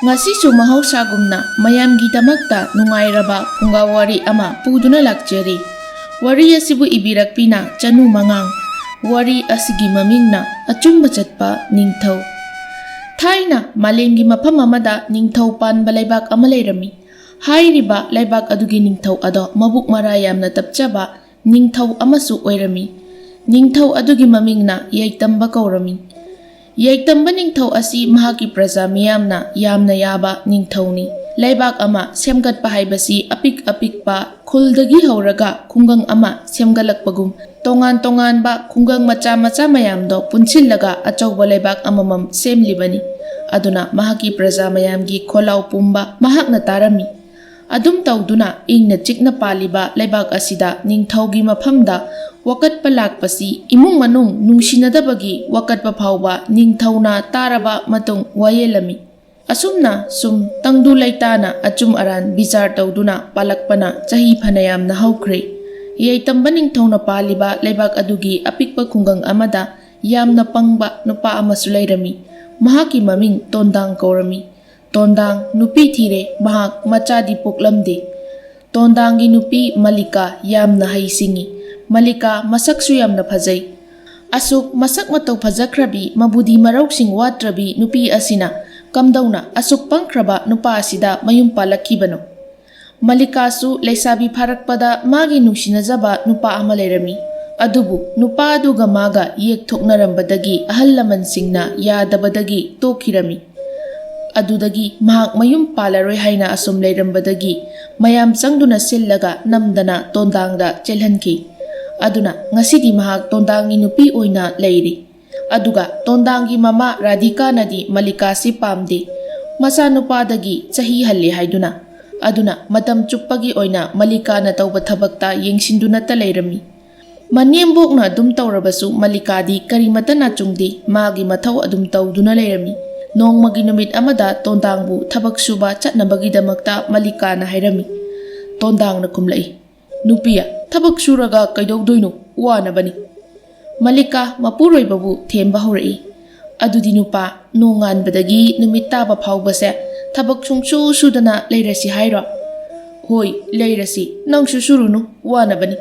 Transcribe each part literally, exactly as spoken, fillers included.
ꯉꯁꯤꯁꯨ ꯃꯍꯧꯁꯥꯒꯨꯝꯅ ꯃꯌꯥꯝꯒꯤꯗꯃꯛꯇ ꯅꯨꯡꯉꯥꯏꯔꯕ ꯐꯨꯡꯒꯥ ꯋꯥꯔꯤ ꯑꯃ ꯄꯨꯗꯨꯅ ꯂꯥꯛꯆꯔꯤ꯫ ꯋꯥꯔꯤ ꯑꯁꯤꯕꯨ ꯏꯕꯤꯔꯛꯄꯤꯅ ꯆꯅꯨ ꯃꯉꯥꯡ꯫ ꯋꯥꯔꯤ ꯑꯁꯤꯒꯤ ꯃꯃꯤꯡꯅ ꯑꯆꯨꯝꯕ ꯆꯠꯄ ꯅꯤꯡꯊꯧ꯫ ꯊꯥꯏꯅ ꯃꯥꯂꯦꯝꯒꯤ ꯃꯐꯝ ꯑꯃꯗ ꯅꯤꯡꯊꯧ ꯄꯥꯟꯕ ꯂꯩꯕꯥꯛ ꯑꯃ ꯂꯩꯔꯝꯃꯤ꯫ ꯍꯥꯏꯔꯤꯕ ꯂꯩꯕꯥꯛ ꯑꯗꯨꯒꯤ ꯅꯤꯡꯊꯧ ꯑꯗꯣ ꯃꯕꯨꯛ ꯃꯔꯥ ꯌꯥꯝꯅ ꯇꯞꯆꯕ ꯅꯤꯡꯊꯧ ꯑꯃꯁꯨ ꯑꯣꯏꯔꯝꯃꯤ꯫ ꯅꯤꯡꯊꯧ ꯑꯗꯨꯒꯤ ꯃꯃꯤꯡꯅ ꯌꯥꯏꯇꯝꯕ ꯀꯧꯔꯝꯃꯤ꯫ ꯌꯥꯏꯇꯝꯕ ꯅꯤꯡꯊꯧ ꯑꯁꯤ ꯃꯍꯥꯛꯀꯤ ꯄ꯭ꯔꯖꯥ ꯃꯤꯌꯥꯝꯅ ꯌꯥꯝꯅ ꯌꯥꯕ ꯅꯤꯡꯊꯧꯅꯤ꯫ ꯂꯩꯕꯥꯛ ꯑꯃ ꯁꯦꯝꯒꯠꯄ ꯍꯥꯏꯕꯁꯤ ꯑꯄꯤꯛ ꯑꯄꯤꯛꯄ ꯈꯨꯜꯗꯒꯤ ꯍꯧꯔꯒ ꯈꯨꯡꯒꯪ ꯑꯃ ꯁꯦꯝꯒꯠꯂꯛꯄꯒꯨꯝ, ꯇꯣꯉꯥꯟ ꯇꯣꯉꯥꯟꯕ ꯈꯨꯡꯒꯪ ꯃꯆꯥ ꯃꯆꯥ ꯃꯌꯥꯝꯗꯣ ꯄꯨꯟꯁꯤꯜꯂꯒ ꯑꯆꯧꯕ ꯂꯩꯕꯥꯛ ꯑꯃꯃꯝ ꯁꯦꯝꯂꯤꯕꯅꯤ꯫ ꯑꯗꯨꯅ ꯃꯍꯥꯛꯀꯤ ꯄ꯭ꯔꯖꯥ ꯃꯌꯥꯝꯒꯤ ꯈꯣꯜꯂꯥꯎ ꯄꯨꯝꯕ ꯃꯍꯥꯛꯅ ꯇꯥꯔꯝꯃꯤ꯫ ꯑꯗꯨꯝ ꯇꯧꯗꯨꯅ ꯏꯪꯅ ꯆꯤꯛꯅ ꯄꯥꯜꯂꯤꯕ ꯂꯩꯕꯥꯛ ꯑꯁꯤꯗ ꯅꯤꯡꯊꯧꯒꯤ ꯃꯐꯝꯗ ꯋꯥꯀꯠꯄ ꯂꯥꯛꯄꯁꯤ ꯏꯃꯨꯡ ꯃꯅꯨꯡ ꯅꯨꯡꯁꯤꯅꯗꯕꯒꯤ ꯋꯥꯀꯠꯄ ꯐꯥꯎꯕ ꯅꯤꯡꯊꯧꯅ ꯇꯥꯔꯕ ꯃꯇꯨꯡ ꯋꯥꯌꯦꯜꯂꯝꯃꯤ꯫ ꯑꯁꯨꯝꯅ ꯁꯨꯝ ꯇꯪꯗꯨ ꯂꯩꯇꯥꯅ ꯑꯆꯨꯝ ꯑꯔꯥꯟ ꯕꯤꯆꯥꯔ ꯇꯧꯗꯨꯅ ꯄꯥꯜꯂꯛꯄꯅ ꯆꯍꯤ ꯐꯅꯌꯥꯝꯅ ꯍꯧꯈ꯭ꯔꯦ꯫ ꯌꯥꯏꯇꯝꯕ ꯅꯤꯡꯊꯧꯅ ꯄꯥꯜꯂꯤꯕ ꯂꯩꯕꯥꯛ ꯑꯗꯨꯒꯤ ꯑꯄꯤꯛꯄ ꯈꯨꯡꯒꯪ ꯑꯃꯗ ꯌꯥꯝꯅ ꯄꯪꯕ ꯅꯨꯄꯥ ꯑꯃꯁꯨ ꯂꯩꯔꯝꯃꯤ꯫ ꯃꯍꯥꯛꯀꯤ ꯃꯃꯤꯡ ꯇꯣꯟꯗꯥꯡ ꯀꯧꯔꯝꯃꯤ꯫ ꯇꯣꯟꯗꯥꯡ ꯅꯨꯄꯤ ꯊꯤꯔꯦ, ꯃꯍꯥꯛ ꯃꯆꯥꯗꯤ ꯄꯣꯛꯂꯝꯗꯦ꯫ ꯇꯣꯟꯗꯥꯡꯒꯤ ꯅꯨꯄꯤ ꯃꯂꯤꯀꯥ ꯌꯥꯝꯅ ꯍꯩ ꯁꯤꯡꯉꯤ꯫ ꯃꯂꯤꯀꯥ ꯃꯁꯛꯁꯨ ꯌꯥꯝꯅ ꯐꯖꯩ꯫ ꯑꯁꯨꯛ ꯃꯁꯛ ꯃꯇꯧ ꯐꯖꯈ꯭ꯔꯕꯤ, ꯃꯕꯨꯗꯤ ꯃꯔꯧꯁꯤꯡ ꯋꯥꯠꯇ꯭ꯔꯕꯤ ꯅꯨꯄꯤ ꯑꯁꯤꯅ ꯀꯝꯗꯧꯅ ꯑꯁꯨꯛ ꯄꯪꯈ꯭ꯔꯕ ꯅꯨꯄꯥ ꯑꯁꯤꯗ ꯃꯌꯨꯝ ꯄꯥꯜꯂꯛꯈꯤꯕꯅꯣ? ꯃꯂꯤꯀꯥꯁꯨ ꯂꯩꯁꯥꯕꯤ ꯐꯥꯔꯛꯄꯗ ꯃꯥꯒꯤ ꯅꯨꯡꯁꯤꯅꯖꯕ ꯅꯨꯄꯥ ꯑꯃ ꯂꯩꯔꯝꯃꯤ꯫ ꯑꯗꯨꯕꯨ ꯅꯨꯄꯥ ꯑꯗꯨꯒ ꯃꯥꯒ ꯌꯦꯛ ꯊꯣꯛꯅꯔꯝꯕꯗꯒꯤ ꯑꯍꯜ ꯂꯃꯟꯁꯤꯡꯅ ꯌꯥꯗꯕꯗꯒꯤ ꯇꯣꯛꯈꯤꯔꯝꯃꯤ꯫ ꯑꯗꯨꯗꯒꯤ ꯃꯍꯥꯛ ꯃꯌꯨꯝ ꯄꯥꯜꯂꯔꯣꯏ ꯍꯥꯏꯅ ꯑꯁꯨꯝ ꯂꯩꯔꯝꯕꯗꯒꯤ ꯃꯌꯥꯝ ꯆꯪꯗꯨꯅ ꯁꯤꯜꯂꯒ ꯅꯝꯗꯅ ꯇꯣꯟꯗꯥꯡꯗ ꯆꯦꯜꯍꯟꯈꯤ꯫ ꯑꯗꯨꯅ ꯉꯁꯤꯗꯤ ꯃꯍꯥꯛ ꯇꯣꯟꯗꯥꯡꯒꯤ ꯅꯨꯄꯤ ꯑꯣꯏꯅ ꯂꯩꯔꯤ꯫ ꯑꯗꯨꯒ ꯇꯣꯟꯗꯥꯡꯒꯤ ꯃꯃꯥ ꯔꯥꯙꯤꯀꯥꯅꯗꯤ ꯃꯂꯤꯀꯥꯁꯤ ꯄꯥꯝꯗꯦ꯫ ꯃꯆꯥꯅꯨꯄꯥꯗꯒꯤ ꯆꯍꯤ ꯍꯜꯂꯦ ꯍꯥꯏꯗꯨꯅ꯫ ꯑꯗꯨꯅ ꯃꯇꯝ ꯆꯨꯞꯄꯒꯤ ꯑꯣꯏꯅ ꯃꯂꯤꯀꯥꯅ ꯇꯧꯕ ꯊꯕꯛꯇ ꯌꯦꯡꯁꯤꯟꯗꯨꯅꯇ ꯂꯩꯔꯝꯃꯤ꯫ ꯃꯅꯦꯝꯕꯣꯛꯅ ꯑꯗꯨꯝ ꯇꯧꯔꯕꯁꯨ ꯃꯂꯤꯀꯥꯗꯤ ꯀꯔꯤꯃꯠꯇ ꯅꯥꯆꯨꯡꯗꯦ, ꯃꯥꯒꯤ ꯃꯊꯧ ꯑꯗꯨꯝ ꯇꯧꯗꯨꯅ ꯂꯩꯔꯝꯃꯤ꯫ ꯅꯣꯡꯃꯒꯤ ꯅꯨꯃꯤꯠ ꯑꯃꯗ ꯇꯣꯟꯗꯥꯡꯕꯨ ꯊꯕꯛ ꯁꯨꯕ ꯆꯠꯅꯕꯒꯤꯗꯃꯛꯇ ꯃꯂꯤꯀꯥꯅ ꯍꯥꯏꯔꯝꯃꯤ꯫ ꯇꯣꯟꯗꯥꯡꯅ ꯈꯨꯝꯂꯛꯏ, "ꯅꯨꯄꯤ, ꯊꯕꯛ ꯁꯨꯔꯒ ꯀꯩꯗꯧꯗꯣꯏꯅꯣ? ꯋꯥꯅꯕꯅꯤ꯫" ꯃꯂꯤꯀꯥ ꯃꯄꯨꯔꯣꯏꯕꯕꯨ ꯊꯦꯝꯕ ꯍꯧꯔꯛꯏ꯫ ꯑꯗꯨꯗꯤ ꯅꯨꯄꯥ, ꯅꯣꯡꯉꯥꯟꯕꯗꯒꯤ ꯅꯨꯃꯤꯠ ꯇꯥꯕ ꯐꯥꯎꯕꯁꯦ ꯊꯕꯛ ꯁꯨꯡꯁꯨ ꯁꯨꯗꯅ ꯂꯩꯔꯁꯤ ꯍꯥꯏꯔꯣ? ꯍꯣꯏ, ꯂꯩꯔꯁꯤ, ꯅꯪꯁꯨ ꯁꯨꯔꯨꯅꯨ, ꯋꯥꯅꯕꯅꯤ꯫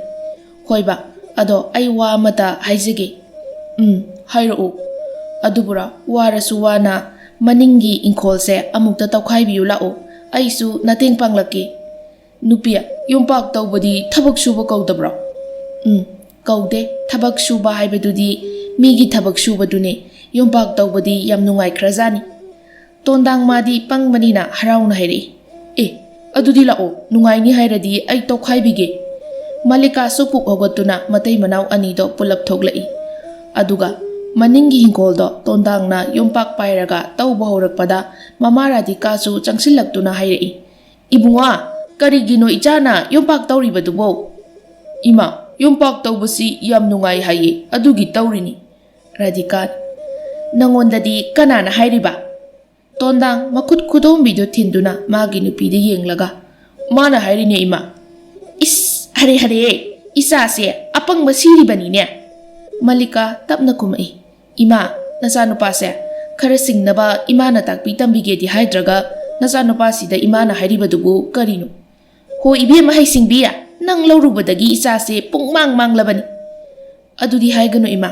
ꯍꯣꯏꯕ, ꯑꯗꯣ ꯑꯩ ꯋꯥ ꯑꯃꯇ ꯍꯥꯏꯖꯒꯦ꯫ ꯎꯝ, ꯍꯥꯏꯔꯛꯎ꯫ ꯑꯗꯨꯕꯨꯔꯣ, ꯋꯥꯔꯁꯨ ꯋꯥꯅ ꯃꯅꯤꯡꯒꯤ ꯏꯪꯈꯣꯜꯁꯦ ꯑꯃꯨꯛꯇ ꯇꯧꯈꯥꯏꯕꯤꯌꯨ ꯂꯥꯛꯑꯣ, ꯑꯩꯁꯨ ꯃꯇꯦꯡ ꯄꯥꯡꯂꯛꯀꯦ꯫ ꯅꯨꯄꯤ, ꯌꯨꯝꯄꯥꯛ ꯇꯧꯕꯗꯤ ꯊꯕꯛ ꯁꯨꯕ ꯀꯧꯗꯕ꯭ꯔꯣ? ꯎꯝ, ꯀꯧꯗꯦ꯫ ꯊꯕꯛ ꯁꯨꯕ ꯍꯥꯏꯕꯗꯨꯗꯤ ꯃꯤꯒꯤ ꯊꯕꯛ ꯁꯨꯕꯗꯨꯅꯦ꯫ ꯌꯨꯝꯄꯥꯛ ꯇꯧꯕꯗꯤ ꯌꯥꯝ ꯅꯨꯡꯉꯥꯏꯈ꯭ꯔꯖꯥꯠꯅꯤ꯫ ꯇꯣꯟꯗꯥꯡ ꯃꯥꯗꯤ ꯄꯪꯕꯅꯤꯅ ꯍꯔꯥꯎꯅ ꯍꯥꯏꯔꯛꯏ꯫ ꯑꯦ, ꯑꯗꯨꯗꯤ ꯂꯥꯛꯑꯣ, ꯅꯨꯡꯉꯥꯏꯅꯤ ꯍꯥꯏꯔꯗꯤ ꯑꯩ ꯇꯧꯈꯥꯏꯕꯤꯒꯦ꯫ ꯃꯜꯂꯤꯀꯥꯁꯨ ꯄꯨꯛ ꯍꯧꯒꯠꯇꯨꯅ ꯃꯇꯩ ꯃꯅꯥꯎ ꯑꯅꯤꯗꯣ ꯄꯨꯂꯞ ꯊꯣꯛꯂꯛꯏ꯫ ꯑꯗꯨꯒ ꯃꯅꯤꯡꯒꯤ ꯍꯤꯡꯈꯣꯜꯗꯣ ꯇꯣꯟꯗꯥꯡꯅ ꯌꯨꯝꯄꯥꯛ ꯄꯥꯏꯔꯒ ꯇꯧꯕ ꯍꯧꯔꯛꯄꯗ ꯃꯃꯥ ꯔꯥꯙꯤꯀꯥꯁꯨ ꯆꯪꯁꯤꯜꯂꯛꯇꯨꯅ ꯍꯥꯏꯔꯛꯏ, "ꯏꯕꯨꯡꯉꯣ, ꯀꯔꯤꯒꯤꯅꯣ ꯏꯆꯥꯅ ꯌꯨꯝꯄꯥꯛ ꯇꯧꯔꯤꯕꯗꯨꯕꯣ?" "ꯏꯃꯥ, ꯌꯨꯝꯄꯥꯛ ꯇꯧꯕꯁꯤ ꯌꯥꯝ ꯅꯨꯡꯉꯥꯏ ꯍꯥꯏꯌꯦ, ꯑꯗꯨꯒꯤ ꯇꯧꯔꯤꯅꯤ꯫" ꯔꯥꯙꯤꯀꯥ, "ꯅꯪꯉꯣꯟꯗꯗꯤ ꯀꯅꯥꯅ ꯍꯥꯏꯔꯤꯕ?" ꯇꯣꯟꯗꯥꯡ ꯃꯈꯨꯠ ꯈꯨꯗꯣꯝꯕꯤꯗꯨ ꯊꯤꯟꯗꯨꯅ ꯃꯥꯒꯤ ꯅꯨꯄꯤꯗ ꯌꯦꯡꯂꯒ, "ꯃꯥꯅ ꯍꯥꯏꯔꯤꯅꯦ, ꯏꯃꯥ꯫" "ꯏꯁ, ꯍꯔꯦ ꯍꯔꯦ, ꯏꯆꯥꯁꯦ ꯑꯄꯪꯕ ꯁꯤꯔꯤꯕꯅꯤꯅꯦ꯫" ꯃꯜꯂꯤꯀꯥ ꯇꯞꯅ ꯈꯨꯝꯃꯛꯏ, "ꯏꯃꯥ, ꯅꯆꯥꯅꯨꯄꯥꯁꯦ ꯈꯔ ꯁꯤꯡꯅꯕ ꯏꯃꯥꯅ ꯇꯥꯛꯄꯤ ꯇꯝꯕꯤꯒꯦꯗꯤ ꯍꯥꯏꯗ꯭ꯔꯒ, ꯅꯆꯥꯅꯨꯄꯥꯁꯤꯗ ꯏꯃꯥꯅ ꯍꯥꯏꯔꯤꯕꯗꯨꯕꯨ ꯀꯔꯤꯅꯣ?" "ꯍꯣ ꯏꯕꯦꯝꯃ ꯍꯩꯁꯤꯡꯕꯤ, ꯅꯪ ꯂꯧꯔꯨꯕꯗꯒꯤ ꯏꯆꯥꯁꯦ ꯄꯨꯡꯃꯥꯡ ꯃꯥꯡꯂꯕꯅꯤ꯫" "ꯑꯗꯨꯗꯤ ꯍꯥꯏꯒꯅꯨ ꯏꯃꯥ,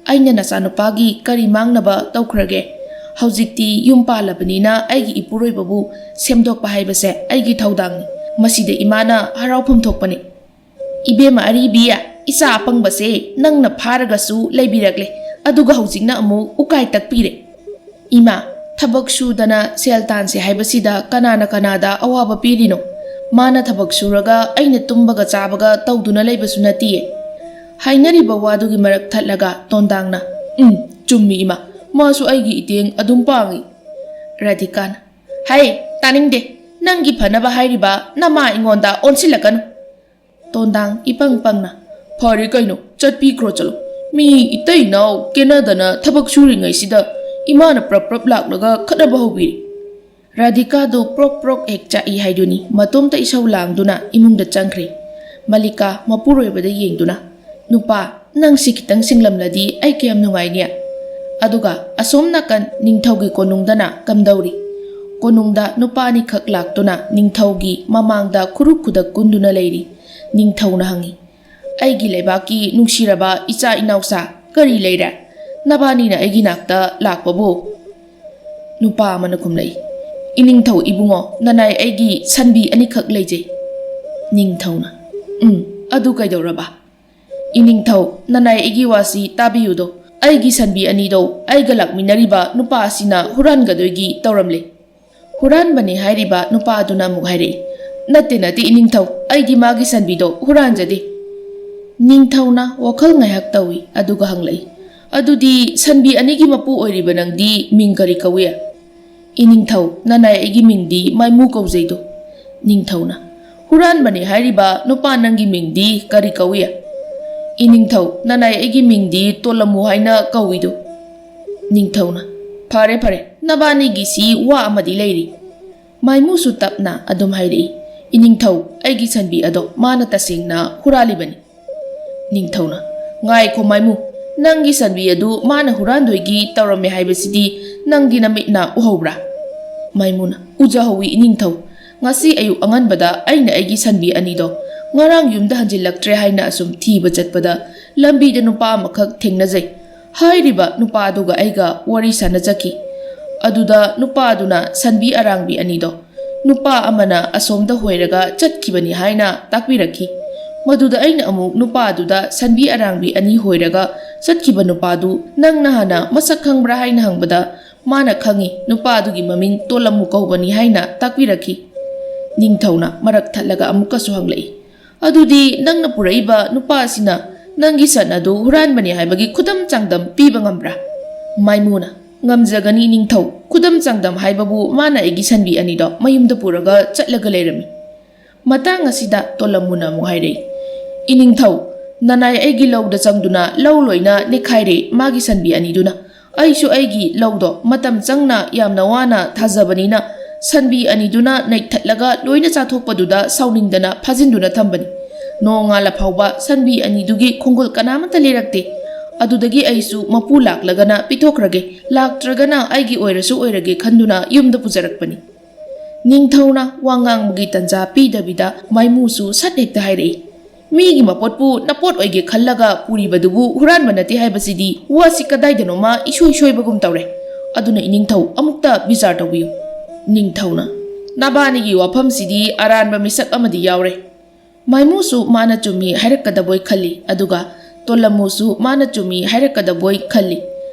ꯑꯩꯅ ꯅꯆꯥꯅꯨꯄꯥꯒꯤ ꯀꯔꯤ ꯃꯥꯡꯅꯕ ꯇꯧꯈ꯭ꯔꯒꯦ? ꯍꯧꯖꯤꯛꯇꯤ ꯌꯨꯝ ꯄꯥꯜꯂꯕꯅꯤꯅ ꯑꯩꯒꯤ ꯏꯄꯨꯔꯣꯏꯕꯕꯨ ꯁꯦꯝꯗꯣꯛꯄ ꯍꯥꯏꯕꯁꯦ ꯑꯩꯒꯤ ꯊꯧꯗꯥꯡꯅꯤ꯫ ꯃꯁꯤꯗ ꯏꯃꯥꯅ ꯍꯔꯥꯎꯐꯝ ꯊꯣꯛꯄꯅꯤ꯫" "ꯏꯕꯦꯝꯃ ꯑꯔꯤꯕꯤ, ꯏꯆꯥ ꯑꯄꯪꯕꯁꯦ ꯅꯪꯅ ꯐꯥꯔꯒꯁꯨ ꯂꯩꯕꯤꯔꯛꯂꯦ, ꯑꯗꯨꯒ ꯍꯧꯖꯤꯛꯅ ꯑꯃꯨꯛ ꯎꯀꯥꯏ ꯇꯛꯄꯤꯔꯦ꯫" "ꯏꯃꯥ, ꯊꯕꯛ ꯁꯨꯗꯅ ꯁꯦꯜ ꯇꯥꯟꯁꯦ ꯍꯥꯏꯕꯁꯤꯗ ꯀꯅꯥꯅ ꯀꯅꯥꯗ ꯑꯋꯥꯕ ꯄꯤꯔꯤꯅꯣ? ꯃꯥꯅ ꯊꯕꯛ ꯁꯨꯔꯒ ꯑꯩꯅ ꯇꯨꯝꯕꯒ ꯆꯥꯕꯒ ꯇꯧꯗꯨꯅ ꯂꯩꯕꯁꯨ ꯅꯠꯇꯤꯌꯦ꯫" ꯍꯥꯏꯅꯔꯤꯕ ꯋꯥꯗꯨꯒꯤ ꯃꯔꯛ ꯊꯠꯂꯒ ꯇꯣꯟꯗꯥꯡꯅ, "ꯎꯝ, ꯆꯨꯝꯃꯤ ꯏꯃꯥ, ꯃꯥꯁꯨ ꯑꯩꯒꯤ ꯏꯇꯦꯡ ꯑꯗꯨꯝ ꯄꯥꯡꯉꯤ꯫" ꯔꯥꯙꯤꯀꯥꯅ, "ꯍꯩ, ꯇꯥꯅꯤꯡꯗꯦ꯫ ꯅꯪꯒꯤ ꯐꯅꯕ ꯍꯥꯏꯔꯤꯕ ꯅꯃꯥ ꯑꯩꯉꯣꯟꯗ ꯑꯣꯟꯁꯤꯜꯂꯛꯀꯅꯨ꯫" ꯇꯣꯟꯗꯥꯡ ꯏꯄꯪ ꯄꯪꯅ, "ꯐꯔꯦ ꯀꯩꯅꯣ, ꯆꯠꯄꯤꯈ꯭ꯔꯣ ꯆꯠꯂꯣ꯫ ꯃꯤ ꯏꯇꯩ ꯏꯅꯥꯎ ꯀꯦꯅꯗꯅ ꯊꯕꯛ ꯁꯨꯔꯤꯉꯩꯁꯤꯗ ꯏꯃꯥꯅ ꯄ꯭ꯔꯞ ꯄ꯭ꯔꯞ ꯂꯥꯛꯂꯒ ꯈꯠꯅꯕ ꯍꯧꯕꯤꯔꯦ꯫" ꯔꯥꯙꯤꯀꯥꯗꯨ ꯄ꯭ꯔꯣꯛ ꯄ꯭ꯔꯣꯛ ꯍꯦꯛ ꯆꯥꯛꯏ ꯍꯥꯏꯗꯨꯅꯤ, ꯃꯇꯣꯝꯇ ꯏꯁꯧ ꯂꯥꯡꯗꯨꯅ ꯏꯃꯨꯡꯗ ꯆꯪꯈ꯭ꯔꯦ꯫ ꯃꯜꯂꯤꯀꯥ ꯃꯄꯨꯔꯣꯏꯕꯗ ꯌꯦꯡꯗꯨꯅ, "ꯅꯨꯄꯥ, ꯅꯪꯁꯤ ꯈꯤꯇꯪ ꯁꯤꯡꯂꯝꯂꯗꯤ ꯑꯩ ꯀꯌꯥꯝ ꯅꯨꯡꯉꯥꯏꯅꯤ?" ꯑꯗꯨꯒ ꯑꯁꯣꯝ ꯅꯥꯀꯟ ꯅꯤꯡꯊꯧꯒꯤ ꯀꯣꯅꯨꯡꯗꯅ ꯀꯝꯗꯧꯔꯤ? ꯀꯣꯅꯨꯡꯗ ꯅꯨꯄꯥ ꯑꯅꯤꯈꯛ ꯂꯥꯛꯇꯨꯅ ꯅꯤꯡꯊꯧꯒꯤ ꯃꯃꯥꯡꯗ ꯈꯨꯔꯨ ꯈꯨꯗꯛ ꯀꯨꯟꯗꯨꯅ ꯂꯩꯔꯤ꯫ ꯅꯤꯡꯊꯧꯅ ꯍꯪꯉꯤ, "ꯑꯩꯒꯤ ꯂꯩꯕꯥꯛꯀꯤ ꯅꯨꯡꯁꯤꯔꯕ ꯏꯆꯥ ꯏꯅꯥꯎꯁꯥ, ꯀꯔꯤ ꯂꯩꯔꯦ? ꯅꯕꯥꯅꯤꯅ ꯑꯩꯒꯤ ꯅꯥꯛꯇ ꯂꯥꯛꯄꯕꯨ?" ꯅꯨꯄꯥ ꯑꯃꯅ ꯈꯨꯝꯂꯛꯏ, "ꯏꯅꯤꯡꯊꯧ ꯏꯕꯨꯡꯉꯣ, ꯅꯅꯥꯏ ꯑꯩꯒꯤ ꯁꯟꯕꯤ ꯑꯅꯤꯈꯛ ꯂꯩꯖꯩ꯫" ꯅꯤꯡꯊꯧꯅ, "ꯎꯝ, ꯑꯗꯨ ꯀꯩꯗꯧꯔꯕ?" "ꯏꯅꯤꯡꯊꯧ, ꯅꯅꯥꯏ ꯑꯩꯒꯤ ꯋꯥꯁꯤ ꯇꯥꯕꯤꯌꯨꯗꯣ꯫ ꯑꯩꯒꯤ ꯁꯟꯕꯤ ꯑꯅꯤꯗꯣ ꯑꯩꯒ ꯂꯥꯛꯃꯤꯟꯅꯔꯤꯕ ꯅꯨꯄꯥ ꯑꯁꯤꯅ ꯍꯨꯔꯥꯟꯒꯗꯣꯏꯒꯤ ꯇꯧꯔꯝꯂꯦ꯫" ꯍꯨꯔꯥꯟꯕꯅꯤ ꯍꯥꯏꯔꯤꯕ ꯅꯨꯄꯥ ꯑꯗꯨꯅ ꯑꯃꯨꯛ ꯍꯥꯏꯔꯛꯏ, "ꯅꯠꯇꯦ, ꯅꯠꯇꯦ, ꯏꯅꯤꯡꯊꯧ, ꯑꯩꯗꯤ ꯃꯥꯒꯤ ꯁꯟꯕꯤꯗꯣ ꯍꯨꯔꯥꯟꯖꯗꯦ꯫" ꯅꯤꯡꯊꯧꯅ ꯋꯥꯈꯜ ꯉꯥꯏꯍꯥꯛ ꯇꯧꯏ, ꯑꯗꯨꯒ ꯍꯪꯂꯛꯏ, "ꯑꯗꯨꯗꯤ ꯁꯟꯕꯤ ꯑꯅꯤꯒꯤ ꯃꯄꯨ ꯑꯣꯏꯔꯤꯕ ꯅꯪꯗꯤ ꯃꯤꯡ ꯀꯔꯤ ꯀꯧꯏ?" "ꯏꯅꯤꯡꯊꯧ, ꯅꯅꯥꯏ ꯑꯩꯒꯤ ꯃꯤꯡꯗꯤ ꯃꯥꯏꯃꯨ ꯀꯧꯖꯩꯗꯣ꯫" ꯅꯤꯡꯊꯧꯅ, "ꯍꯨꯔꯥꯟꯕꯅꯤ ꯍꯥꯏꯔꯤꯕ ꯅꯨꯄꯥ ꯅꯪꯒꯤ ꯃꯤꯡꯗꯤ ꯀꯔꯤ ꯀꯧꯏ?" "ꯏꯅꯤꯡꯊꯧ, ꯅꯅꯥꯏ ꯑꯩꯒꯤ ꯃꯤꯡꯗꯤ ꯇꯣꯂꯝꯃꯨ ꯍꯥꯏꯅ ꯀꯧꯏꯗꯣ꯫" ꯅꯤꯡꯊꯧꯅ, "ꯐꯔꯦ, ꯐꯔꯦ, ꯅꯕꯥꯅꯤꯒꯤꯁꯤ ꯋꯥ ꯑꯃꯗꯤ ꯂꯩꯔꯤ꯫" ꯃꯥꯏꯃꯨꯁꯨ ꯇꯞꯅ ꯑꯗꯨꯝ ꯍꯥꯏꯔꯛꯏ, "ꯏꯅꯤꯡꯊꯧ, ꯑꯩꯒꯤ ꯁꯟꯕꯤ ꯑꯗꯣ ꯃꯥꯅ ꯇꯁꯦꯡꯅ ꯍꯨꯔꯥꯜꯂꯤꯕꯅꯤ꯫" ꯅꯤꯡꯊꯧꯅ, "ꯉꯥꯏꯈꯣ ꯃꯥꯏꯃꯨ, ꯅꯪꯒꯤ ꯁꯟꯕꯤ ꯑꯗꯨ ꯃꯥꯅ ꯍꯨꯔꯥꯟꯗꯣꯏꯒꯤ ꯇꯧꯔꯝꯃꯦ ꯍꯥꯏꯕꯁꯤꯗꯤ ꯅꯪꯗꯤ ꯅꯃꯤꯠꯅ ꯎꯍꯧꯕ꯭ꯔꯥ?" ꯃꯥꯏꯃꯨꯅ, "ꯎꯖꯍꯧꯋꯤ ꯏꯅꯤꯡꯊꯧ꯫ ꯉꯁꯤ ꯑꯌꯨꯛ ꯑꯉꯟꯕꯗ ꯑꯩꯅ ꯑꯩꯒꯤ ꯁꯟꯕꯤ ꯑꯅꯤꯗꯣ ꯉꯔꯥꯡ ꯌꯨꯝꯗ ꯍꯟꯖꯤꯜꯂꯛꯇ꯭ꯔꯦ ꯍꯥꯏꯅ ꯑꯁꯨꯝ ꯊꯤꯕ ꯆꯠꯄꯗ ꯂꯝꯕꯤꯗ ꯅꯨꯄꯥ ꯑꯃꯈꯛ ꯊꯦꯡꯅꯖꯩ꯫ ꯍꯥꯏꯔꯤꯕ ꯅꯨꯄꯥ ꯑꯗꯨꯒ ꯑꯩꯒ ꯋꯥꯔꯤ ꯁꯥꯟꯅꯖꯈꯤ꯫ ꯑꯗꯨꯗ ꯅꯨꯄꯥ ꯑꯗꯨꯅ ꯁꯟꯕꯤ ꯑꯔꯥꯡꯕꯤ ꯑꯅꯤꯗꯣ ꯅꯨꯄꯥ ꯑꯃꯅ ꯑꯁꯣꯝꯗ ꯍꯣꯏꯔꯒ ꯆꯠꯈꯤꯕꯅꯤ ꯍꯥꯏꯅ ꯇꯥꯛꯄꯤꯔꯛꯈꯤ꯫ ꯃꯗꯨꯗ ꯑꯩꯅ ꯑꯃꯨꯛ ꯅꯨꯄꯥ ꯑꯗꯨꯗ ꯁꯟꯕꯤ ꯑꯔꯥꯡꯕꯤ ꯑꯅꯤ ꯍꯣꯏꯔꯒ ꯆꯠꯈꯤꯕ ꯅꯨꯄꯥꯗꯨ ꯅꯪꯅ ꯍꯥꯟꯅ ꯃꯁꯛ ꯈꯪꯕ꯭ꯔꯥ ꯍꯥꯏꯅ ꯍꯪꯕꯗ ꯃꯥꯅ ꯈꯪꯏ, ꯅꯨꯄꯥ ꯑꯗꯨꯒꯤ ꯃꯃꯤꯡ ꯇꯣꯂꯝꯃꯨ ꯀꯧꯕꯅꯤ ꯍꯥꯏꯅ ꯇꯥꯛꯄꯤꯔꯛꯈꯤ꯫" ꯅꯤꯡꯊꯧꯅ ꯃꯔꯛ ꯊꯠꯂꯒ ꯑꯃꯨꯛꯀꯁꯨ ꯍꯪꯂꯛꯏ, "ꯑꯗꯨꯗꯤ ꯅꯪꯅ ꯄꯨꯔꯛꯏꯕ ꯅꯨꯄꯥ ꯑꯁꯤꯅ ꯅꯪꯒꯤ ꯁꯟ ꯑꯗꯨ ꯍꯨꯔꯥꯟꯕꯅꯤ ꯍꯥꯏꯕꯒꯤ ꯈꯨꯗꯝ ꯆꯥꯡꯗꯝ ꯄꯤꯕ ꯉꯝꯕ꯭ꯔꯥ?" ꯃꯥꯏꯃꯨꯅ, "ꯉꯝꯖꯒꯅꯤ ꯅꯤꯡꯊꯧ, ꯈꯨꯗꯝ ꯆꯥꯡꯗꯝ ꯍꯥꯏꯕꯕꯨ ꯃꯥꯅ ꯑꯩꯒꯤ ꯁꯟꯕꯤ ꯑꯅꯤꯗꯣ ꯃꯌꯨꯝꯗ ꯄꯨꯔꯒ ꯆꯠꯂꯒ ꯂꯩꯔꯝꯃꯤ꯫" ꯃꯇꯥꯡ ꯑꯁꯤꯗ ꯇꯣꯂꯝꯃꯨꯅ ꯑꯃꯨꯛ ꯍꯥꯏꯔꯛꯏ, "ꯏꯅꯤꯡꯊꯧ, ꯅꯅꯥꯏ ꯑꯩꯒꯤ ꯂꯧꯗ ꯆꯪꯗꯨꯅ ꯂꯧ ꯂꯣꯏꯅ ꯅꯦꯛꯈꯥꯏꯔꯦ ꯃꯥꯒꯤ ꯁꯟꯕꯤ ꯑꯅꯤꯗꯨꯅ꯫ ꯑꯩꯁꯨ ꯑꯩꯒꯤ ꯂꯧꯗꯣ ꯃꯇꯝ ꯆꯪꯅ ꯌꯥꯝꯅ ꯋꯥꯅ ꯊꯥꯖꯕꯅꯤꯅ ꯁꯟꯕꯤ ꯑꯅꯤꯗꯨꯅ ꯅꯩꯊꯠꯂꯒ ꯂꯣꯏꯅ ꯆꯥꯊꯣꯛꯄꯗꯨꯗ ꯁꯥꯎꯅꯤꯡꯗꯅ ꯐꯥꯖꯤꯟꯗꯨꯅ ꯊꯝꯕꯅꯤ꯫ ꯅꯣꯡꯉꯥꯜꯂ ꯐꯥꯎꯕ ꯁꯟꯕꯤ ꯑꯅꯤꯗꯨꯒꯤ ꯈꯣꯡꯒꯨꯜ ꯀꯅꯥꯃꯠꯇ ꯂꯤꯔꯛꯇꯦ꯫ ꯑꯗꯨꯗꯒꯤ ꯑꯩꯁꯨ ꯃꯄꯨ ꯂꯥꯛꯂꯒꯅ ꯄꯤꯊꯣꯛꯈ꯭ꯔꯒꯦ, ꯂꯥꯛꯇ꯭ꯔꯒꯅ ꯑꯩꯒꯤ ꯑꯣꯏꯔꯁꯨ ꯑꯣꯏꯔꯒꯦ ꯈꯟꯗꯨꯅ ꯌꯨꯝꯗ ꯄꯨꯖꯔꯛꯄꯅꯤ꯫ ꯅꯤꯡꯊꯧꯅ ꯋꯥ ꯉꯥꯡꯕꯒꯤ ꯇꯟꯖꯥ ꯄꯤꯗꯕꯤꯗ ꯃꯥꯏꯃꯨꯁꯨ ꯁꯠ ꯍꯦꯛꯇ ꯍꯥꯏꯔꯛꯏ, "ꯃꯤꯒꯤ ꯃꯄꯣꯠꯄꯨ ꯅꯄꯣꯠ ꯑꯣꯏꯒꯦ ꯈꯜꯂꯒ ꯄꯨꯔꯤꯕꯗꯨꯕꯨ ꯍꯨꯔꯥꯟꯕ ꯅꯠꯇꯦ ꯍꯥꯏꯕꯁꯤꯗꯤ ꯋꯥꯁꯤ ꯀꯗꯥꯏꯗꯅꯣꯃ ꯏꯁꯣꯏ ꯁꯣꯏꯕꯒꯨꯝ ꯇꯧꯔꯦ꯫ ꯑꯗꯨꯅ ꯏꯅꯤꯡꯊꯧ, ꯑꯃꯨꯛꯇ ꯕꯤꯆꯥꯔ ꯇꯧꯕꯤꯌꯨ꯫" ꯅꯤꯡꯊꯧꯅ, "ꯅꯕꯥꯅꯤꯒꯤ ꯋꯥꯐꯝꯁꯤꯗꯤ ꯑꯔꯥꯟꯕ ꯃꯤꯁꯛ ꯑꯃꯗꯤ ꯌꯥꯎꯔꯦ꯫" ꯃꯥꯏꯃꯨꯁꯨ ꯃꯥꯅ ꯆꯨꯝꯃꯤ ꯍꯥꯏꯔꯛꯀꯗꯕꯣꯏ ꯈꯜꯂꯤ, ꯑꯗꯨꯒ ꯇꯣꯂꯝꯃꯨꯁꯨ ꯃꯥꯅ ꯆꯨꯝꯃꯤ ꯍꯥꯏꯔꯛꯀꯗꯕꯣꯏ ꯈꯜꯂꯤ꯫